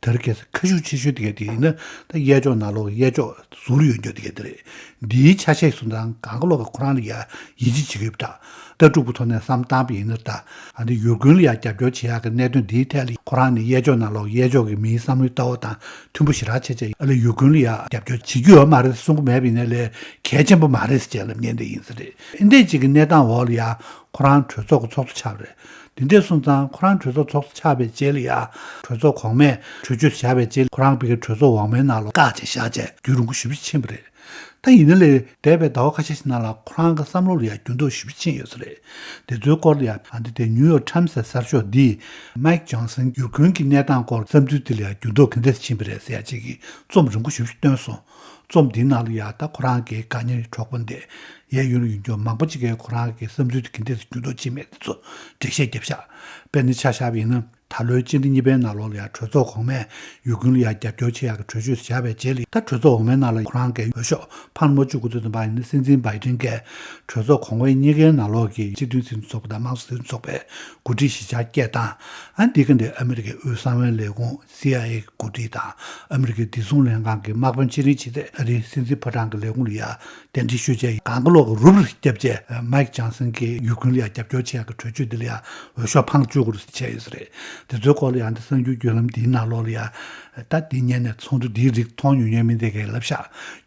དེར་གལ་སྲིད་ཁ་ཤུགས་ཆེ་ཤོས་དེ་ག་དེ་ཡིན་ན་ད་གཡས་ཕྱོགས་ནང་ལོགས་ཀྱི་གཡས་ཕྱོགས་ཟུར་ཡོད་རྒྱུ་དེ་ག་དེ་རེད། འདིའི་ཆ་ཤས་སུ་དང་གང་ག་ལོག་གི་ཁོ་རང་ལ་ཡ་ཡིད་ཆེས་བྱེད་ཀྱི་ཡོད་པ་འདྲ། ལྟ་གྲུབ་ཀྱི་ཐོག་ནས་བསམ་བཏང་པ་ཡིན་ན་ད་ཨ་འདི་ཡུལ་ཀུན་ལ་ཡ་རྒྱབ་སྐྱོར་བྱེད་ཡག་གི་གནད་དོན་འདིའི་ཐད་ལ་ཁོ་རང་ནི་གཡས་ཕྱོགས་ནང་ལོགས་གཡས་ཕྱོགས་ཀྱི་མིའི་བསམ་བློའི་ལྟ་བ་དང་མཐུན་པོ་ཞེ་དྲག་བྱས་བྱས་ཨ་ལ་ཡུལ་ཀུན་ལ་ཡ་རྒྱབ་སྐྱོར་བྱེད་རྒྱུ་ཡོད་མ་རེད་གསུང་གི་མེད་པ་ཡིན་ནའི་ལས་གལ་ཆེན་པོ་མ་རེད་ཟེར་བྱས་ལབ་མཁན་དེ་ཡིན་ས་རེད། འདི་འདྲས་ཅིག་གི་གནས་སྟངས་འོག་ལ་ཡ། ཁོ་རང་གྲོས་ཚོགས་ཀྱི་ཚོགས་གཙོ་ཆགས་པ་རེད། དེ་འདྲས་སོང་ཙང་ཁོ་རང་གྲོས་ཚོགས་ཚོགས་གཙོ་ཆགས་པའི་རྗེས་ལ་ཡ། གྲོས་ཚོགས་གོང་མས་གྲོས་ཆོད་བཞག་པའི་རྗེས་ལ་ཁོ་རང་བོད་ཀྱི་གྲོས་ཚོགས་འོག་མའི་ནང་ལ་བཀག་བྱས་བཞག་བྱས་རྒྱུན་རིང་པོ་ཞེ་པོ་ཕྱིན་པ་རེད། ད་ཡིན་ན་ལས་འདས་པའི་ཟླ་བ་ཁ་ཤས་ཤིག་ནང་ལ་ཁོ་རང་གི་བསམ་བློ་ལ་ཡ་འགྱུར་ལྡོག་ཞེ་པོ་ཕྱིན་ཡོད་ས་རེད། དེ་ཚོའི་སྐོར་ལ་ཡ་ཨ་འདི་དེ་ནིའུ་ཡོག་ཊའིམ་སི་གསར་ཤོག་འདིས་མེག་ཇོན་སན་ཡུལ་ཀུན་གྱི་གནས་སྟངས་སྐོར་བསམ་ཚུལ་དེ་ལ་ཡ་འགྱུར་ལྡོག་ག་འདྲས་ཕྱིན་པ་རེད་ཟེར་ཡ་གཅིག་གི་རྩོམ་རིང་པོ་ཞེ་པོ་ཞིག་བཏོན་སོང་། རྩོམ་འདིའི་ནང་ལ་ཡ་ད་ཁོ་རང་གི་དགའ་ཉེ་གྲོགས་པོ་འདི་གཡས་གཡོན་ལ་ཡོད་མཁན་མང་པོ་ཅིག་གིས་ཁོ་རང་གི་བསམ་ཚུལ་དེ་ག་འདྲས་སེ་འགྱུར་ལྡོག་ཕྱིན་མེད་དེ་ཚོ་འགྲེལ་བཤད་བརྒྱབ་ཤག་དཔེར་ན་ཆ་བཞག་པ་ཡིན་ན་ད་ལོའི་སྤྱི་ཟླ་གཉིས་པའི་ནང་ལོགས་ལ་ཡ་གྲོས་ཚོགས་གོང་མས་ཡུལ་ཀུན་ལ་ཡ་རྒྱབ་སྐྱོར་བྱེད་ཡག་གི་གྲོས་ཆོད་བཞག་པའི་རྗེས་ལ་ད་གྲོས་ཚོགས་འོག་མའི་ནང་ལ་ཁོ་རང་གི་འོས་ཤོག་འཕངས་མ་བཅུག་གི་འདུག་དང་པ་ཡིན་ན་སྲིད་འཛིན་བྷའི་ཌེན་གྱིས་གྲོས་ཚོགས་གོང་འོག་གཉིས་ཀའི་ནང་ལོགས་ཀྱི་སྤྱི་མཐུན་སྲིད་དོན་ཚོགས་པ་དང་དམངས་གཙོ་སྲིད་དོན་ཚོགས་པའི་འགོ་ཁྲིད་གཞིས་ཆགས་བསྐྱལ་བཏང་། ཨ་འདི་ག་འདི་ཨ་མི་རི་ཀའི་དབུས་གསང་བའི་ལས་ཁུངས་སི་ཨའི་ཨེ་གི་འགོ་ཁྲིད་དང་ཨ་མི་རི་ཀའི་བདེ་སྲུང་ལྷན་ཁང་གི་དམག་དཔོན་ཕྱི་དྲིལ་ཆེ་ཚད་ཨ་རིའི་སྲིད་འཛིན་ཕོ་བྲང་གི་ལས་ཁུངས་ལ་ཡ་གདན་འདྲེན་ཞུས་བྱས་གང་ག་ལོག་གི་རུབ་རུབ་བརྒྱབ་བྱས་མེག་ཇོན་སན་གྱིས་ཡུལ་ཀུན་ལ་ཡ་རྒྱབ་སྐྱོར་བྱེད་ཡག་གི་གྲོས་ཆོད་འདི་ལ་ཡ་འོས་ཤོག་འཕངས་བཅུག་དགོས་རེད་བྱས་ཡོད་ས་རེད། དེ་ཚོའི་སྐོར་ལ་ཡ་འདི་གསར་འགྱུར་བརྒྱུད་ལམ་འདིའི་ནང་ལོགས་ལ་ཡ་ད་འདི་ཉན་ནས་ཚོགས་འདུ་འདིའི་རིགས་མཐོང་མྱོང་མཁན་མི་འདི་གས་ལབ་ཤག་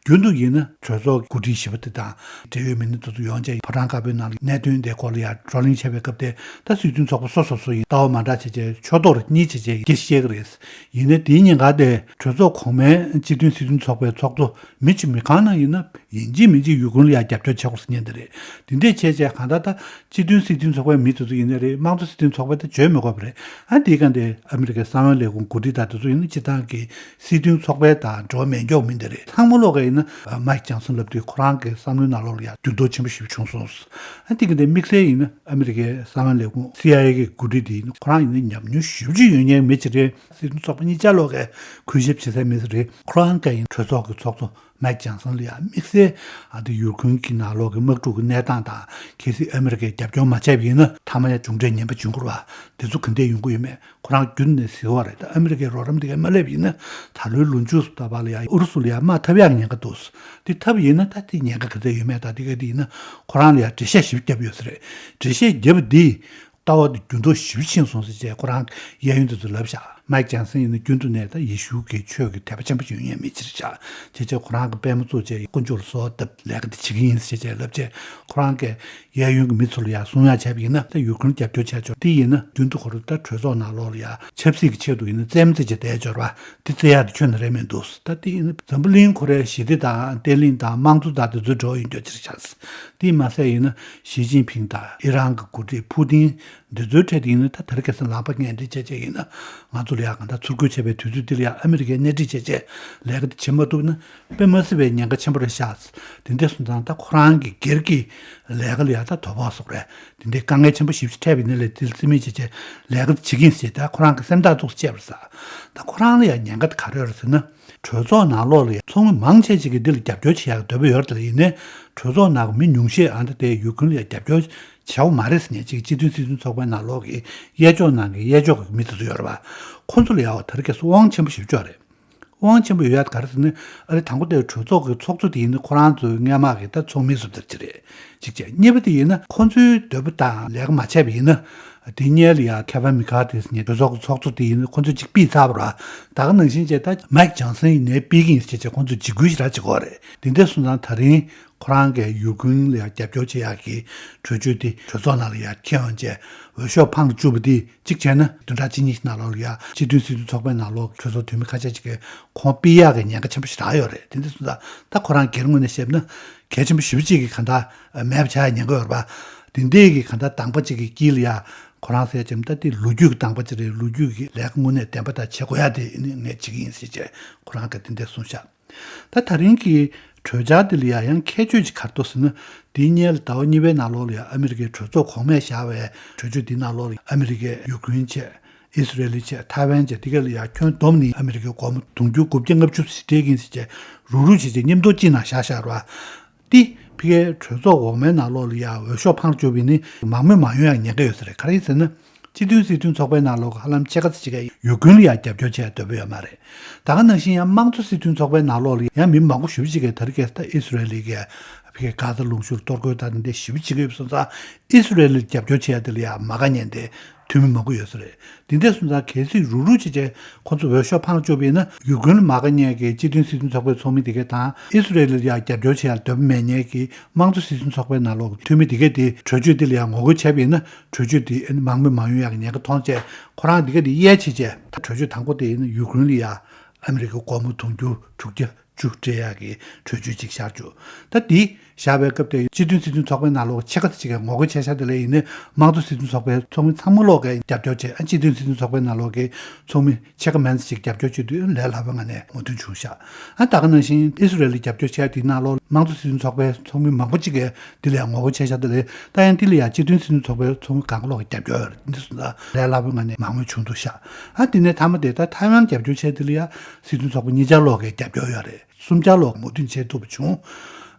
རྒྱུན་དུ་ཡིན་ན་གྲོས་ཚོགས་འགོ་ཁྲིད་བཞི་པ་དེ་དང་འབྲེལ་ཡོད་མི་སྣ་དེ་ཚོ་ཡོང་བྱས་ཕོ་བྲང་དཀར་པོའི་ནང་ལ་གནད་དོན་དེ་སྐོར་ལ་ཡ་བགྲོ་གླེང་བྱས་པའི་སྐབས་དེ་ད་སྲིད་དོན་ཚོགས་པ་སོ་སོ་སོ་ཡིན་ལྟ་བ་མ་འདྲ་བྱས་བྱས་ཕྱོགས་གཏོགས་རེ་གཉིས་བྱས་བྱས་སྐད་ཆ་བཤད་ཀྱི་རེད། ཡིན་ནའི་དེའི་ཉེན་ཁ་དེ་གྲོས་ཚོགས་གོང་མའི་སྤྱི་མཐུན་སྲིད་དོན་ཚོགས་པའི་ཚོགས་གཙོ་མི་གཅིག་མི་གང་ན་ཡིན་ན་ཡིན་གཅིག་མིན་གཅིག་ཡུལ་ཀུན་ལ་ཡ་རྒྱབ་སྐྱོར་བྱེད་དགོས་ཟེར་མཁན་དེ་རེད། དེ་འདྲས་བྱས་བྱས་གང་ལྟར་ད་སྤྱི་མཐུན་སྲིད་དོན་ཚོགས་པའི་མི་དེ་ཚོ་ཡིན་ནའི་རེད། དམངས་གཙོ་སྲིད་དོན་ཚོགས་པ་དེ་བརྗོད་མི་དགོས་པ་རེད། ཨ་འདི་ག་འདི་ཨ་མི་རི་ཀའི་གསང་བའི་ལས་ཁུངས་འགོ་ཁྲིད་དང་དེ་ཚོ་ཡིན་ན་སྤྱིར་བཏང་གི་སྲིད་དོན་ཚོགས་པའི་དང་འབྲེལ་བ་མེད་མགྱོགས་མི་འདི་རེད། ཚང་མ་ལོག་ག་ཡིན་ན་མེག་ཇོན་སན་ལབ་དུས་ཁོ་རང་གི་བསམ་བློའི་ནང་ལོགས་ལ་ཡ་འགྱུར་ལྡོག་ཆེན་པོ་ཞིག་བྱུང་སོང་། ཨ་འདི་ག་འདི་དམིགས་བསལ་ཡིན་ན་ཨ་མི་རི་ཀའི་གསང་བའི་ལས་ཁུངས་སི་ཨའི་ཨེ་གི་འགོ་ཁྲིད་དེ་ཡིན་ན་ཁོ་རང་ཡིན་ན་ཉམས་མྱོང་ཞེ་པོ་ཅིག་ཡོད་མཁན་མི་ཅིག་རེད། སྲིད་དོན་ཚོགས་པ་གཉིས་ཆ་ལོག་གའི་གུས་ཞབས་བྱེད་སའི་མི་ཞིག་རེད། ཁོ་རང་ག་ཡིན་གྲོས་ཚོགས་ཀྱི་ཚོགས་གཙོ་མེག་ཇོན་སན་ལ་ཡ་དམིགས་བསལ་ཨ་འདི་ཡུལ་ཀུན་གྱི་ནང་ལོགས་ཀྱི་དམག་འཁྲུག་གི་གནས་སྟངས་དང་གལ་སྲིད་ཨ་མི་རི་ཀས་རྒྱབ་སྐྱོར་མ་བྱས་པ་ཡིན་ན་མཐའ་མ་ཡ་མཇུག་འབྲས་ངན་པ་འབྱུང་དགོས་རེད་བ། དེ་ཚོ་ག་འདྲས་ཡོང་གི་ཡོད་མེད་ཁོ་རང་རྒྱུན་ནས་ཟེར་བ་རེད། ད་ཨ་མི་རི་ཀའི་རོགས་རམ་དེ་གས་མ་སླེབས་ཡིན་ན་ད་ལོའི་ལོ་མཇུག་སུ་ད་བར་ལ་ཡ་ཨུ་རུ་སུ་ལ་ཡ་དམག་འཐབ་ཡག་ཉེན་ཁ་འདུག་དེ་འཐབ་ཡིན་ན་ད་དེ་ཉེན་ཁ་ག་ཚད་ཡོད་མེད་ད་དེ་ག་དེ་ཡིན་ན་ཁོ་རང་ལ་ཡ་འགྲེལ་བཤད་ཞིབ་བརྒྱབ་ཡོད་ས་རེད། འགྲེལ་བཤད་བརྒྱབ་པ་འདིས་ལྟ་བ་འདི་འགྱུར་ལྡོག་ཞེ་པོ་ཕྱིན་སོང་ཟེར་བྱས་ཁོ་རང་གཡས་གཡོན་དེ་ཚོ་ལབ་བཞག་མེག་ཇོན་སན་ཡིན་ན་རྒྱུན་དུ་ནས་ད་ཡེ་ཤུ་གི་ཆོས་ཀྱི་དད་པ་ཆེན་པོ་ཞིག་ཡོད་མཁན་མི་ཅིག་རེད་བཞག་བྱས་བྱས་ཁོ་རང་གི་པད་མ་བཙུགས་བྱས་དཀོན་མཆོག་ལ་གསོལ་བ་བཏབ་ལས་ཀ་འདི་བྱེད་ཀྱི་ཡིན་ཟེར་བྱས་ལབ་བྱས་ཁོ་རང་གིས་གཡས་གཡོན་གྱི་མི་ཚོ་ལ་ཡང་གསུང་ཡག་བྱས་པ་ཡིན་ན་ད་ཡུ་ཀེ་རེན་རྒྱབ་སྐྱོར་བྱས་ཆོག་དེ་ཡིན་ན་རྒྱུན་དུ་ཁོ་རང་ད་གྲོས་ཚོགས་ནང་ལོགས་ལ་ཡང་ཆབ་སྲིད་ཀྱི་ཆེད་དུ་ཡིན་ན་རྩེད་མོ་རྩེ་བྱས་བསྡད་ཆོག་རེད་བ། དེ་རྩེ་ཡག་དེ་ཁྱོན་ནས་རེད་མི་འདུག་ད་དེ་ཡིན་ན་འཛམ་བུ་གླིང་ཁོ་རའི་ཞི་བདེ་དང་བརྟན་ལྷིང་དང་དམངས་གཙོ་དང་དེ་ཚོའི་འགྲོ་ཡིན་འགྲོ་ཕྱིར་ཆགས། དེ་མ་ཟད་ཡིན་ན་ཞི་ཅིན་ཕིང་དང་ཨི་རན་གྱི་འགོ་ཁྲིད་ཕུ་ཏིན་འདི་ཚོའི་གྲས་དེ་ཡིན་ན་ད་དེ་རིང་ཁ་སང་ལག་པ་གཉེན་སྒྲིག་བྱས་བྱས་ཡིན་ན་ང་ཚོ་ ཚོ་ལ་ཡང་གང་ལྟར་ཚུར་རྒོལ་བྱས་པའི་དུས་ཚོད་འདི་ལ་ཡང་ཨ་མི་རི་ཀས་སྣེ་ཁྲིད་བྱས་བྱས་ལས་ཀ་འདི་བྱེད་མ་ཐུབ་ན་དཔེ་མ་སྲིད་པའི་ཉེན་ཁ་ཆེན་པོ་རེད་ཤག་དེ་འདྲ་སོང་ཙང་ད་ཁོ་རང་གི་སྒེར་གྱི་ལས་ཀ་ལ་ཡང་ད་དོ་ཕོག་སོང་རེད། དེ་འདྲའི་དཀའ་ངལ་ཆེན་པོ་ཞེ་པོ་ཅིག་འཕྲད་པའི་ནི་ལས་དེ་རྩིས་མེད་བྱས་བྱས་ལས་ཀ་འདི་བྱེད་ཀྱི་ཡིན་ཟེར་ད་ཁོ་རང་གི་སེམས་ཐག་ཐུག་བཅད་པ་རེད་ཟེར། ད་ཁོ་རང་ལ་ཡང་ཉེན་ཁ་དེ་ག་རེ་ཡོད་རེད་ཟེར་ན། གྲོས་ཚོགས་ནང་ལོགས་ལ་ཡང་ཚོགས་མི་མང་ཆེ་ཅིག་གིས་འདི་ལ་རྒྱབ་སྐྱོར་བྱེད་ཡག་འདོད་པ་ཡོད་རེད་དེ་ཡིན་ནའི་གྲོས་ཚོགས་ནང་གི་མི་ཉུང་ཤས་ཨ་འདྲ་དེ་ཡུ་ཁུན་ལ་ཡང་རྒྱབ་སྐྱོར་བྱའོ་མ་རེད་ཟེར་ནས་ཅིག་སྤྱི་མཐུན་སྲིད་དོན་ཚོགས་པའི་ནང་ལོགས་ཀྱི་གཡས་ཕྱོགས་ནང་གི་གཡས་ཕྱོགས་ཀྱི་མི་དེ་ཚོ་ཡོད་རེད་བ། ཁོ་ཚོ་ལ་ཡང་ད་རེས་ཁ་སང་དབང་ཆེན་པོ་ཞེ་པོ་ཅིག་ཡོད་རེད། དབང་ཆེན་པོ་ཡོད་ཡ་ག་རེ་ཟེར་ན་ཨ་རི་དང་པོ་དེ་གྲོས་ཚོགས་ཀྱི་ཚོགས་གཙོ་དེ་ཡིན་ན་ཁོ་རང་ཚོའི་སྔས་མ་གི་ད་ཚོགས་མི་བཟོ་ལྟར་ཅིག་རེད། གཅིག་བྱས་གཉིས་པ་དེ་ཡིན་ན་ཁོ་ཚོའི་འདོད་པ་དང་ལས་ཀ་མ་བྱས་པ་ཡིན་ན་དེ་སྔོན་ལ་ཡ་ཁེ་ཝན་མི་ཁ་ཏི་ཟེར་མཁན་གྲོས་ཚོགས་ཀྱི་ཚོགས་གཙོ་དེ་ཡིན་ན་ཁོ་ཚོས་ཅིག་ཕུད་ཚར་བ་རེད། ད་ག་ནང་བཞིན་བྱས་ད་མེག་ཇོན་སན་ཡིན་ནའི་ཕུད་ཀྱི་ཡིན་ཟེར་བྱས་ཁོ་ཚོས་འཇིགས་སྐུལ་ཞེ་དྲག་བྱེད་ཀྱི་ཡོད་རེད། དེ་འདྲ་སོང་ཙང་ད་རིང་ཁོ་རང་གིས་ཡུ་ཁུན་ལ་ཡང་རྒྱབ་སྐྱོར་བྱེད་ཡག་གི་གྲོས་ཆོད་དེ་གྲོས་ཚོགས་ནང་ལ་ཡང་འཁྱེར་ཡོང་བྱས་འོས་ཤོག་འཕངས་བཅུག་པ་དེ་གཅིག་བྱས་ན་བདུན་ཕྲག་གཅིག་གཉིས་ནང་ལོགས་ལ་ཡང་སྤྱི་མཐུན་སྲིད་དོན་ཚོགས་པའི་ནང་ལོགས་གྲོས་ཚོགས་འཐུས་མི་ཁ་ཤས་ཅིག་གིས་ཁོང་ཕུད་ཡག་གི་ཉེན་ཁ་ཆེན་པོ་ཞེ་དྲག་ཡོད་རེད། དེ་འདྲ་སོང་ཙང་ད་ཁོ་རང་སྒེར་ངོས་ནས་བཤད་ན་གལ་ཆེན་པོ་ཞེ་པོ་ཅིག་གི་གང་ལྟར་མེད་པ་ཆགས་ཡག་ཉེན་ཁ་ཡོད་རེད་པ། དེ་འདྲའི་གི་གང་ལྟར་གདམ་ག་ཅིག་གི་དཀྱིལ་ལ་ཡང་ཁོ་རང་ཟེར་ཅིག་ད་དེ་ལོ་རྒྱུས་ཀྱི་གདམ་ག་ཅིག་རེད། ལོ་རྒྱུས་ཀྱི་ལས་ཀ་དངོས་གནས་བདེན་པ་དང་བྱེད་དགོས་ཡག་དེ་ངས་བྱེད་ཀྱི་ཡིན་ཟེར་བྱས་ཁོ་རང་གིས་དེ་འདྲ་གསུངས་ཤག་ད་ད་རིང་གི་གྲོས་འཆར་འདི་ལ་ཡང་ཡང་ཁྱད་ཆོས་ཅིག་ག་རེ་འདུག་ཟེར་ན། འདིའི་སྔོན་ལ་ཟླ་བ་གཉིས་པའི་ནང་ལོགས་ལ་ཡང་ཨ་མི་རི་ཀའི་གྲོས་ཚོགས་གོང་མས་བཞག་པའི་གྲོས་ཆོད་འདིའི་ནང་ལོགས་ལ་ཨ་མི་རི་ཀས་ཡུ་ཀེ་རེན་བཅས་ཨི་སི་རེལ་བཅས་ཐའེ་ཝན་བཅས་འདི་ག་ལ་ཡང་ཁྱོན་བསྡོམས་ནས་ཨ་མི་རི་ཀའི་སྒོར་མོ་དུང་ཕྱུར་དགུ་བརྒྱ་ལྔ་བཅུ་ཞིག་སྤྲད་ཀྱི་ཡིན་ཟེར་བྱས་རུག་རུག་བྱས་བྱས་མཉམ་དུ་གཅིག་ནང་བཞག་བཞག་རེད་བ། ཏི་ཕི་གའི་གྲོས་ཚོགས་འོག་མའི་ནང་ལོགས་ལ་ཡང་འོས་ཤོག་འཕངས་བཅུག་པ་ཡིན་ན་མང་མོས་མ་ཡོང་ཡག་ཉེན་ཁ་ཡོད་ས་རེད། ག་རེ་ཡིན་ཟེར་ན། སྤྱི་མཐུན་སྲིད་དོན་ཚོགས་པའི་ནང་ལོགས་ཧ་ལམ་ཕྱེད་ཀ་ཙམ་ཅིག་གིས་ཡུ་ཀུན་ལ་ཡང་རྒྱབ་སྐྱོར་བྱེད་ཡག་འདོད་པ་ཡོད་མ་རེད། ད་ག་ནང་བཞིན་ཡང་དམངས་གཙོ་སྲིད་དོན་ཚོགས་པའི་ནང་ལོགས་ལ་ཡང་མི་མང་པོ་ཞེ་པོ་ཅིག་གིས་ད་རེས་ཁ་སང་ཨི་སི་རེལ་གྱིས་ཕི་གའི་གྷ་ཟ་ལུང་གཤོང་གཏོར་རྒོལ་དང་དེ་འདྲ་ཞེ་པོ་ཅིག་ཡོད་པ་སོང་ཙང་ཨི་སི་རེལ་ལ་རྒྱབ་སྐྱོར་བྱེད་ཡག་དེ་ལ་ཡང་མ་དགའ་མཁན་དེ་འཐུས་མི་མང་པོ་ཡོད་ས་རེད། དེ་འདྲ་སོང་ཙང་གལ་སྲིད་རུག་རུག་བྱས་བྱས་ཁོ་ཚོ་འོས་ཤོག་འཕངས་བཅུག་པ་ཡིན་ན་ཡུ་ཀུན་ལ་མ་དགའ་མཁན་གྱི་སྤྱི་མཐུན་སྲིད་དོན་ཚོགས་པའི་ཚོགས་མི་དེ་གས་དང་ཨི་སི་རེལ་ལ་ཡང་རྒྱབ་སྐྱོར་བྱེད་ཡག་འདོད་པ་མེད་མཁན་གྱི་དམངས་གཙོ་སྲིད་དོན་ཚོགས་པའི་ནང་ལོགས་འཐུས་མི་དེ་གས་དེ་གྲོས་ཆོད་དེ་ལ་ཡང་ངོ་རྒོལ་བྱས་པ་ཡིན་ན་གྲོས་ཆོད་དེ་མང་མོས་མ་ཡོང་ཡག་གི་ཉེན་ཁ་མཐོང་བྱས་ཁོ་རང་དེ་གས་དེ་གཡས་བྱས་བྱས་གྲོས་ཆོད་དང་པོ་དེ་ཡིན་ན་ཡུ་ཀུན་ལ་ཡང་ཨ་མི་རི་ཀའི་སྒོར་མོ་དུང་ཕྱུར་དྲུག་བརྒྱ་བཅུ་སྤྲད་ཡག་གི་གྲོས་ཆོད་ཅིག་བཞག་བཅུག་ད་དེ་བཞག་པའི་སྐབས་དེ་སྤྱི་མཐུན་སྲིད་དོན་ཚོགས་པའི་ནང་ལོགས་ཕྱེད་ཀ་ཙམ་ཅིག་གིས་ངོ་རྒོལ་བྱས་ཤག་དེ་ལས་ཡིན་ནའི་དམངས་གཙོ་སྲིད་དོན་ཚོགས་པའི་ཚོགས་མི་ཚང་མ་ལོག་གིས་རྒྱབ་སྐྱོར་བྱས། ཨ་སྤྱི་མཐུན་སྲིད་དོན་ཚོགས་པའི་ནང་ལོགས་ཀྱི་ཚོགས་མི་ཕྱེད་ཀ་མན་ཙམ་ཅིག་རྒྱབ་སྐྱོར་བྱེད་དུས་ལས་སླ་པོའི་ངང་ནས་མོས་མཐུན་བྱུང་ཤག་ཨ་ད་ག་ནང་བཞིན་ཨི་སི་རེལ་ལ་རྒྱབ་སྐྱོར་བྱས་དེའི་ནང་ལོགས་དམངས་གཙོ་སྲིད་དོན་ཚོགས་པའི་ཚོགས་མི་མང་པོ་ཅིག་གིས་དེ་ལ་ཡང་ངོ་རྒོལ་བྱས་ཤག་དེ་ལས་ད་ཡང་དེ་ལ་ཡང་སྤྱི་མཐུན་སྲིད་དོན་ཚོགས་པའི་ཚོགས་མི་གང་ག་ལོག་གིས་རྒྱབ་སྐྱོར་ཡོད་རེད། འདི་སོང་ཙང་ལས་སླ་པོའི་ངང་ནས་མང་མོས་བྱུང་འདུག་ཤག་ཨ་དེ་ནས་མཐའ་མ་དེ་ད་ཐའེ་ཝན་རྒྱབ་སྐྱོར་བྱས་དེ་ལ་ཡང་སྲིད་དོན་ཚོགས་པ་གཉིས་ཆར་ལོག་གིས་རྒྱབ་སྐྱོར་ཡོད་རེད། གསུམ་ཆར་ལོག་མོས་མཐུན་བྱེད་ཐུབ་པ་བྱུང་།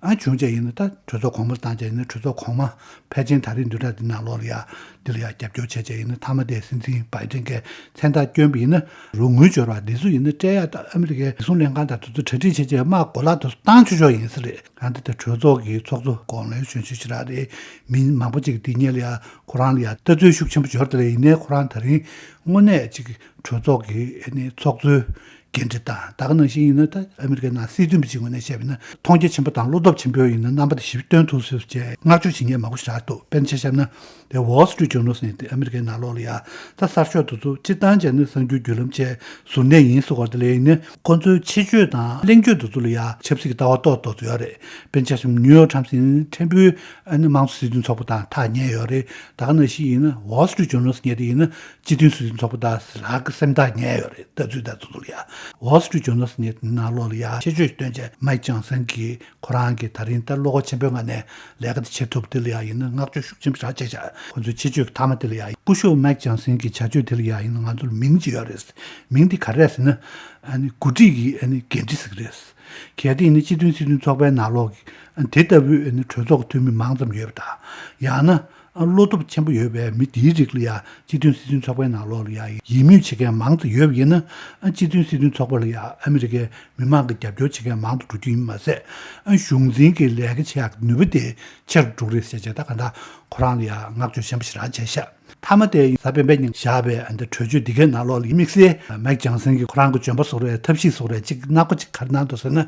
ཨ་བྱུང་བྱས་ཡིན་ན་ད་གྲོས་ཚོགས་གོང་མར་བཏང་བྱས་ཡིན་ན་གྲོས་ཚོགས་གོང་མ་ཕལ་ཆེར་ད་རེས་བདུན་ཕྲག་འདི་ནང་ལོགས་ལ་ཡ་འདི་ལ་ཡ་རྒྱབ་སྐྱོར་བྱས་བྱས་ཡིན་ན་མཐའ་མ་དེ་སྲིད་འཛིན་བྷའི་ཏིན་གྱིས་མཚན་རྟགས་བསྐྱོན་པ་ཡིན་ན་རུ་དངུལ་འབྱོར་བ་འདི་ཚོ་ཡིན་ན་སྤྲད་ཡ་ད་ཨ་མི་རི་ཀའི་རེ་ཟུང་ལེན་ཁང་དང་དེ་ཚོ་གྲ་སྒྲིག་བྱས་བྱས་དམག་གོ་ལག་དེ་ཚོ་བཏང་ཆོག་ཆོག་ཡིན་ས་རེད། ཨ་འདི་ད་གྲོས་ཚོགས་ཀྱི་ཚོགས་གཙོ་ཀོང་ལེ་གཞོན་ཆུ་ཞིག་རག་རེད། མི་མང་པོ་ཅིག་འདི་གཉིས་ལ་ཡ་ཁོ་རང་ལ་ཡ་ལྟ་ཚུལ་ཤུགས་ཆེན་པོ་འབྱོར་དེ་ལ་ཡིན་ནའི་ཁོ་རང་ད་རིང་དངོས་གནས་ཅིག་གྲོས་ཚོགས་ཀྱི་ཨ་ནི་ཚོགས་གཙོའི་འགན་འཁྲི་དང་ད་ག་ནང་བཞིན་ཡིན་ན་ད་ཨ་མི་རི་ཀའི་ནང་སྲིད་དོན་པ་ཅིག་ངོས་ནས་བཤད་པ་ཡིན་ན་མཐོང་རྒྱ་ཆེན་པོ་དང་བློ་སྟོབས་ཆེན་པོ་ཡིན་ན་རྣམ་པ་དེ་ཞིབ་སྟོན་ཐུབ་སྲིད་ཅེས་བསྔགས་བརྗོད་བྱེད་མཁན་མང་པོ་ཞིག་རག་འདུག་དཔེར་ན་ཆ་བཞག་ན་དེ་Wall Street Journal་ཟེར་ནས་དེ་ཨ་མི་རི་ཀའི་ནང་ལོགས་ལ་ཡ་ད་གསར་ཤོག་དེ་ཚོ་སྤྱིར་བཏང་བྱས་ན་གསར་འགྱུར་བརྒྱུད་ལམ་བཅས་ཟུར་གནས་ཡིན་ཟེར་བ་དེ་ལ་ཡིན་ན་ཁོང་ཚོའི་ཆེད་བརྗོད་དང་གླེང་བརྗོད་དེ་ཚོ་ལ་ཡ་ཆབ་སྲིད་ཀྱི་ལྟ་བ་ཏོག་ཏོག་ཙམ་ཡོད་རེད། དཔེར་ན་ཆ་བཞག་ན་New York Times་ཡིན་ན་ཕྲན་བུ་ཨ་ནི་དམངས་གཙོ་སྲིད་དོན་ཚོགས་པ་དང་ཐག་ཉེ་ཡོད་རེད། ད་ག་ནང་བཞིན་ཡིན་ན་Wall Street Journal་ཟེར་མཁན་དེ་ཡིན་ན་སྤྱི་མཐུན་སྲིད་དོན་ཚོགས་པ་དང་ལྷག་གི་སེམས་ཐག་ཉེ་ཡོད་རེད། ལྟ་ཚུལ་དང་དེ་ཚོ་ལ་ཡ་Wall Street Journal་ཟེར་མཁན་དེ་ནང་ལོགས་ལ་ཡ་ཆེད་བརྗོད་སྟོན་བྱས་མེག་ཇོན་སན་གྱིས་ཁོ་རང་གིས་ད་རིང་ད་བློ་ཁོག་ཆེན་པོའི་ངང་ནས་ལས་ཀ་དེ་བྱེད་ཐུབ་དེ་ལ་ཡ་ཡིན་ན་བསྔགས་བརྗོད་ཤུགས་ཆེན་པོ་ཞེ་དྲག་བྱས་ཤག་ཁོ་ཚོའི་ཆེད་བརྗོད་ཀྱི་མཐའ་མ་དེ་ལ་ཡ་སྐུ་ཞབས་མེག་ཇོན་སན་གྱི་བྱ་སྤྱོད་དེ་ལ་ཡ་ཡིན་ན་ང་ཚོར་མིང་ཅིག་ཡོད་རེད། མིང་དེ་ག་རེ་རེད་ཟེར་ན་ཨ་ནི་འགོ་ཁྲིད་ཀྱི་ཨ་ནི་འགན་འཁྲི་ཟེར་གི་རེད། གལ་ཏེ་ཡིན་ན་སྤྱི་མཐུན་སྲིད་དོན་ཚོགས་པའི་ནང་ལོགས་ཀྱི་དེ་ལྟ་བུའི་ཨ་ནི་གྲོས་ཚོགས་ཀྱི་འཐུས་མི་མང་ཙམ་ཡོད་པ་དང་ཡང་ན་བློ་སྟོབས་ཆེན་པོ་ཡོད་པའི་མི་དེའི་རིགས་ལ་ཡང་སྤྱི་མཐུན་སྲིད་དོན་ཚོགས་པའི་ནང་ལོགས་ལ་ཡང་ཡིད་མོས་བྱེད་མཁན་མང་ཙམ་ཡོད་པ་ཡིན་ན་སྤྱི་མཐུན་སྲིད་དོན་ཚོགས་པ་ལ་ཡང་ཨ་མི་རི་ཀའི་མི་མང་གི་རྒྱབ་སྐྱོར་བྱེད་མཁན་མང་དུ་འགྲོ་རྒྱུ་ཡིན་མ་ཟད་གཞུང་འཛིན་གྱི་ལས་ཀ་བྱེད་ཡག་གི་ནུས་པ་དེ་ཆེ་རུ་འགྲོ་གི་རེད་ཟེར་བྱས་ད་ག་ད་ཁོ་རང་ལ་ཡང་བསྔགས་བརྗོད་ཆེན་པོ་ཞེ་དྲག་བྱས་ཤག་མཐའ་མ་དེ་གཟའ་སྤེན་པའི་ཉིན་བཞག་པའི་ཨ་འདི་གྲོས་ཆོད་འདི་གའི་ནང་ལོགས་ལ་དམིགས་བསལ་མེག་ཇོན་སན་གྱིས་ཁོ་རང་གི་འཇོན་པ་བཟོ་རེད་ཐབས་ཤེས་བཟོ་རེད་ཅིག་སྣ་ཁ་ཅིག་ག་རེ་གནང་འདུག་ཟེར་ན་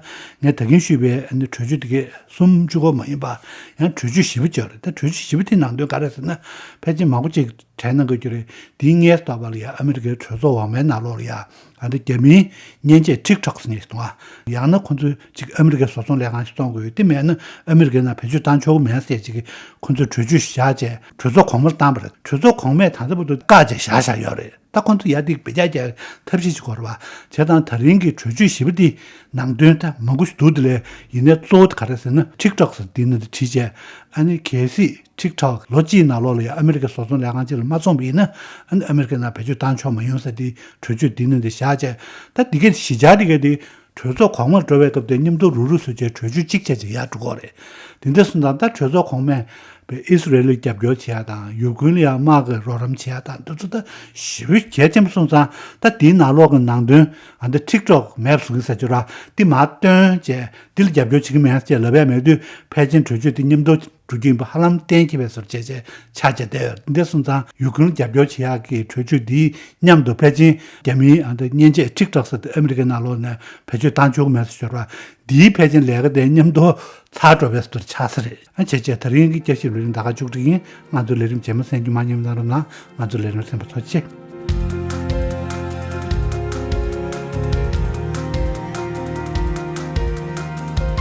ངས་ད་གིན་ཞུས་པའི་ཨ་འདི་གྲོས་ཆོད་འདི་གའི་གསུམ་བཅུ་གོ་མ་ཡིན་པ་ཡང་གྲོས་ཆོད་བཞི་པ་ཅིག་ཡོད་རེད། ད་གྲོས་ཆོད་བཞི་པ་དེའི་ནང་དོན་ག་རེ་ཟེར་ན་ཕལ་ཆེར་མང་པོ་ཅིག་དྲན་གནང་དགོས་ཀྱི་རེད། དེའི་སྔས་ལྟ་བ་ལ་ཡང་ཨ་མི་རི་ཀའི་གྲོས་ཚོགས་འོག་མའི་ནང་ལོགས་ལ་ཡང་ཨ་འདི་རྒྱ་མིའི་མཉེན་ཆས་ཊིག་ཊོག་ཟེར་ནས་གཏོང་བ། ཡང་ན་ཁོ་ཚོས་ཅིག་ཨ་མི་རི་ཀའི་བཟོ་ཚོང་ལས་ཁང་ཞིག་གཏོང་དགོས་ཡོད་དེ་མེད་ན་ཨ་མི་རི་ཀའི་ནང་བེད་སྤྱོད་བཏང་ཆོག་གི་མེད་ཟེར་ཅིག་ཁོ་ཚོས་གྲོས་ཆོད་བཞག་བྱས་གྲོས་ཚོགས་གོང་མར་བཏང་བ་རེད། གྲོས་ཚོགས་གོང་མས་ད་ལྟ་བར་དུ་བཀག་བྱས་བཞག་བཞག་ཡོད་རེད། ད་ཁོང་ཚོ་ཡ་དེ་བེད་སྤྱད་རྒྱག་ཐབས་ཤེས་ཅིག་དགོས་རེད་བ། བྱས་ཙང་ད་རིང་གི་གྲོས་ཆོད་བཞི་པ་དེ་ནང་དོན་ད་མང་པོ་ཞིག་འདུག་དེ་ལས་ཡིན་ནའི་གཙོ་བོ་དེ་ག་རེ་ཟེར་ན། ཊིག་ཊོག་ཟེར་དེ་ནི་བྲིས་བྱས། ཨ་ནི་གལ་སྲིད་ཊིག་ཊོག་ལོ་གཅིག་ནང་ལོགས་ལ་ཡང་ཨ་མི་རི་ཀའི་བཟོ་ཚོང་ལས་ཁང་གཅིག་ལ་མ་བཙོངས་པ་ཡིན་ན། ཨ་ནི་ཨ་མི་རི་ཀའི་ནང་བེད་སྤྱོད་བཏང་ཆོག་མ་ཡོང་ཟེར་དེ་གྲོས་ཆོད་དེ་ནི་དེ་བཞག་བྱས། ད་དེ་གའི་གཞི་རྒྱ་དེ་གའི་དེ་གྲོས་ཚོགས་གོང་མར་འགྲོ་བའི་སྐབས་དེ་མཉམ་དུ་རུག་རུག་བཟོས་བྱས་གྲོས་ཆོད་གཅིག་བྱས་བྱས་ཡར་འགྲོ་གི་རེད། དེ་འདྲ་སོང་ཙང་ད་གྲོས་ཚོགས་གོང་མས་པའི་ཨི་སི་རེལ་ལ་རྒྱབ་སྐྱོར་བྱེད་ཡ་དང་ཡུ་ཀེ་རེན་ལ་ཡང་དམག་གི་རོགས་རམ་བྱེད་ཡ་དང་འདི་ཚོ་ད་ཞེ་པོ་གལ་ཆེན་པོ་སོང་ཙང་། ད་དེའི་ནང་ལོགས་ཀྱི་ནང་དོན་ཨ་འདི་ཊིག་ཊོག་མེབ་བཟོ་གི་ཟེར་གྱི་ར་འདི་མར་བཏོན་བྱས་འདི་ལ་རྒྱབ་སྐྱོར་བྱེད་ཀྱི་མེད་ཟེར་ལབ་ཡ་མེད་དུས། ཕལ་ཆེར་གྲོས་ཆོད་འདི་མཉམ་དུ་འགྲོ་རྒྱུ་ཡིན་པ་ཧ་ལམ་གཏན་འཁེལ་བའི་བཟོ་འདྲ་བྱས་བྱས་ཆགས་བསྡད་ཡོད། འདི་སོང་ཙང་ཡུ་ཀེ་རེན་རྒྱབ་སྐྱོར་བྱེད་ཡག་གི་གྲོས་ཆོད་འདིའི་མཉམ་དུ་ཕལ་ཆེར་རྒྱ་མིའི་ཨ་འདི་མཉེན་ཆས་ཊིག་ཊོག་ཟེར་དེ་ཨ་མི་རི་ཀའི་ནང་ལོགས་ནས་བེད་སྤྱོད་བཏང་ཆོག་གི་མེད་ཟེར་ཞོར་བ། འདིའི་ཕལ་ཆེར་ལས་ཀ་དེ་མཉམ་དུ་ཚར་འགྲོ་བའི་བཟོ་འདྲ་ཆགས་ས་རེད། ཨ་བྱས་བྱས་ད་རིང་གི་བསྐྱར་ཞིབ་ལས་རིམ་ད་ག་མཇུག་སྒྲིལ་ཡིན། ང་ཚོའི་ལས་རིམ་རྗེས་མ་གསན་རྒྱུ་མ་བསྙེལ་གནང་རོགས་གནང་། ང་ཚོའི་ལས་རིམ་གསན་པ་ཐུགས་རྗེ་ཆེ།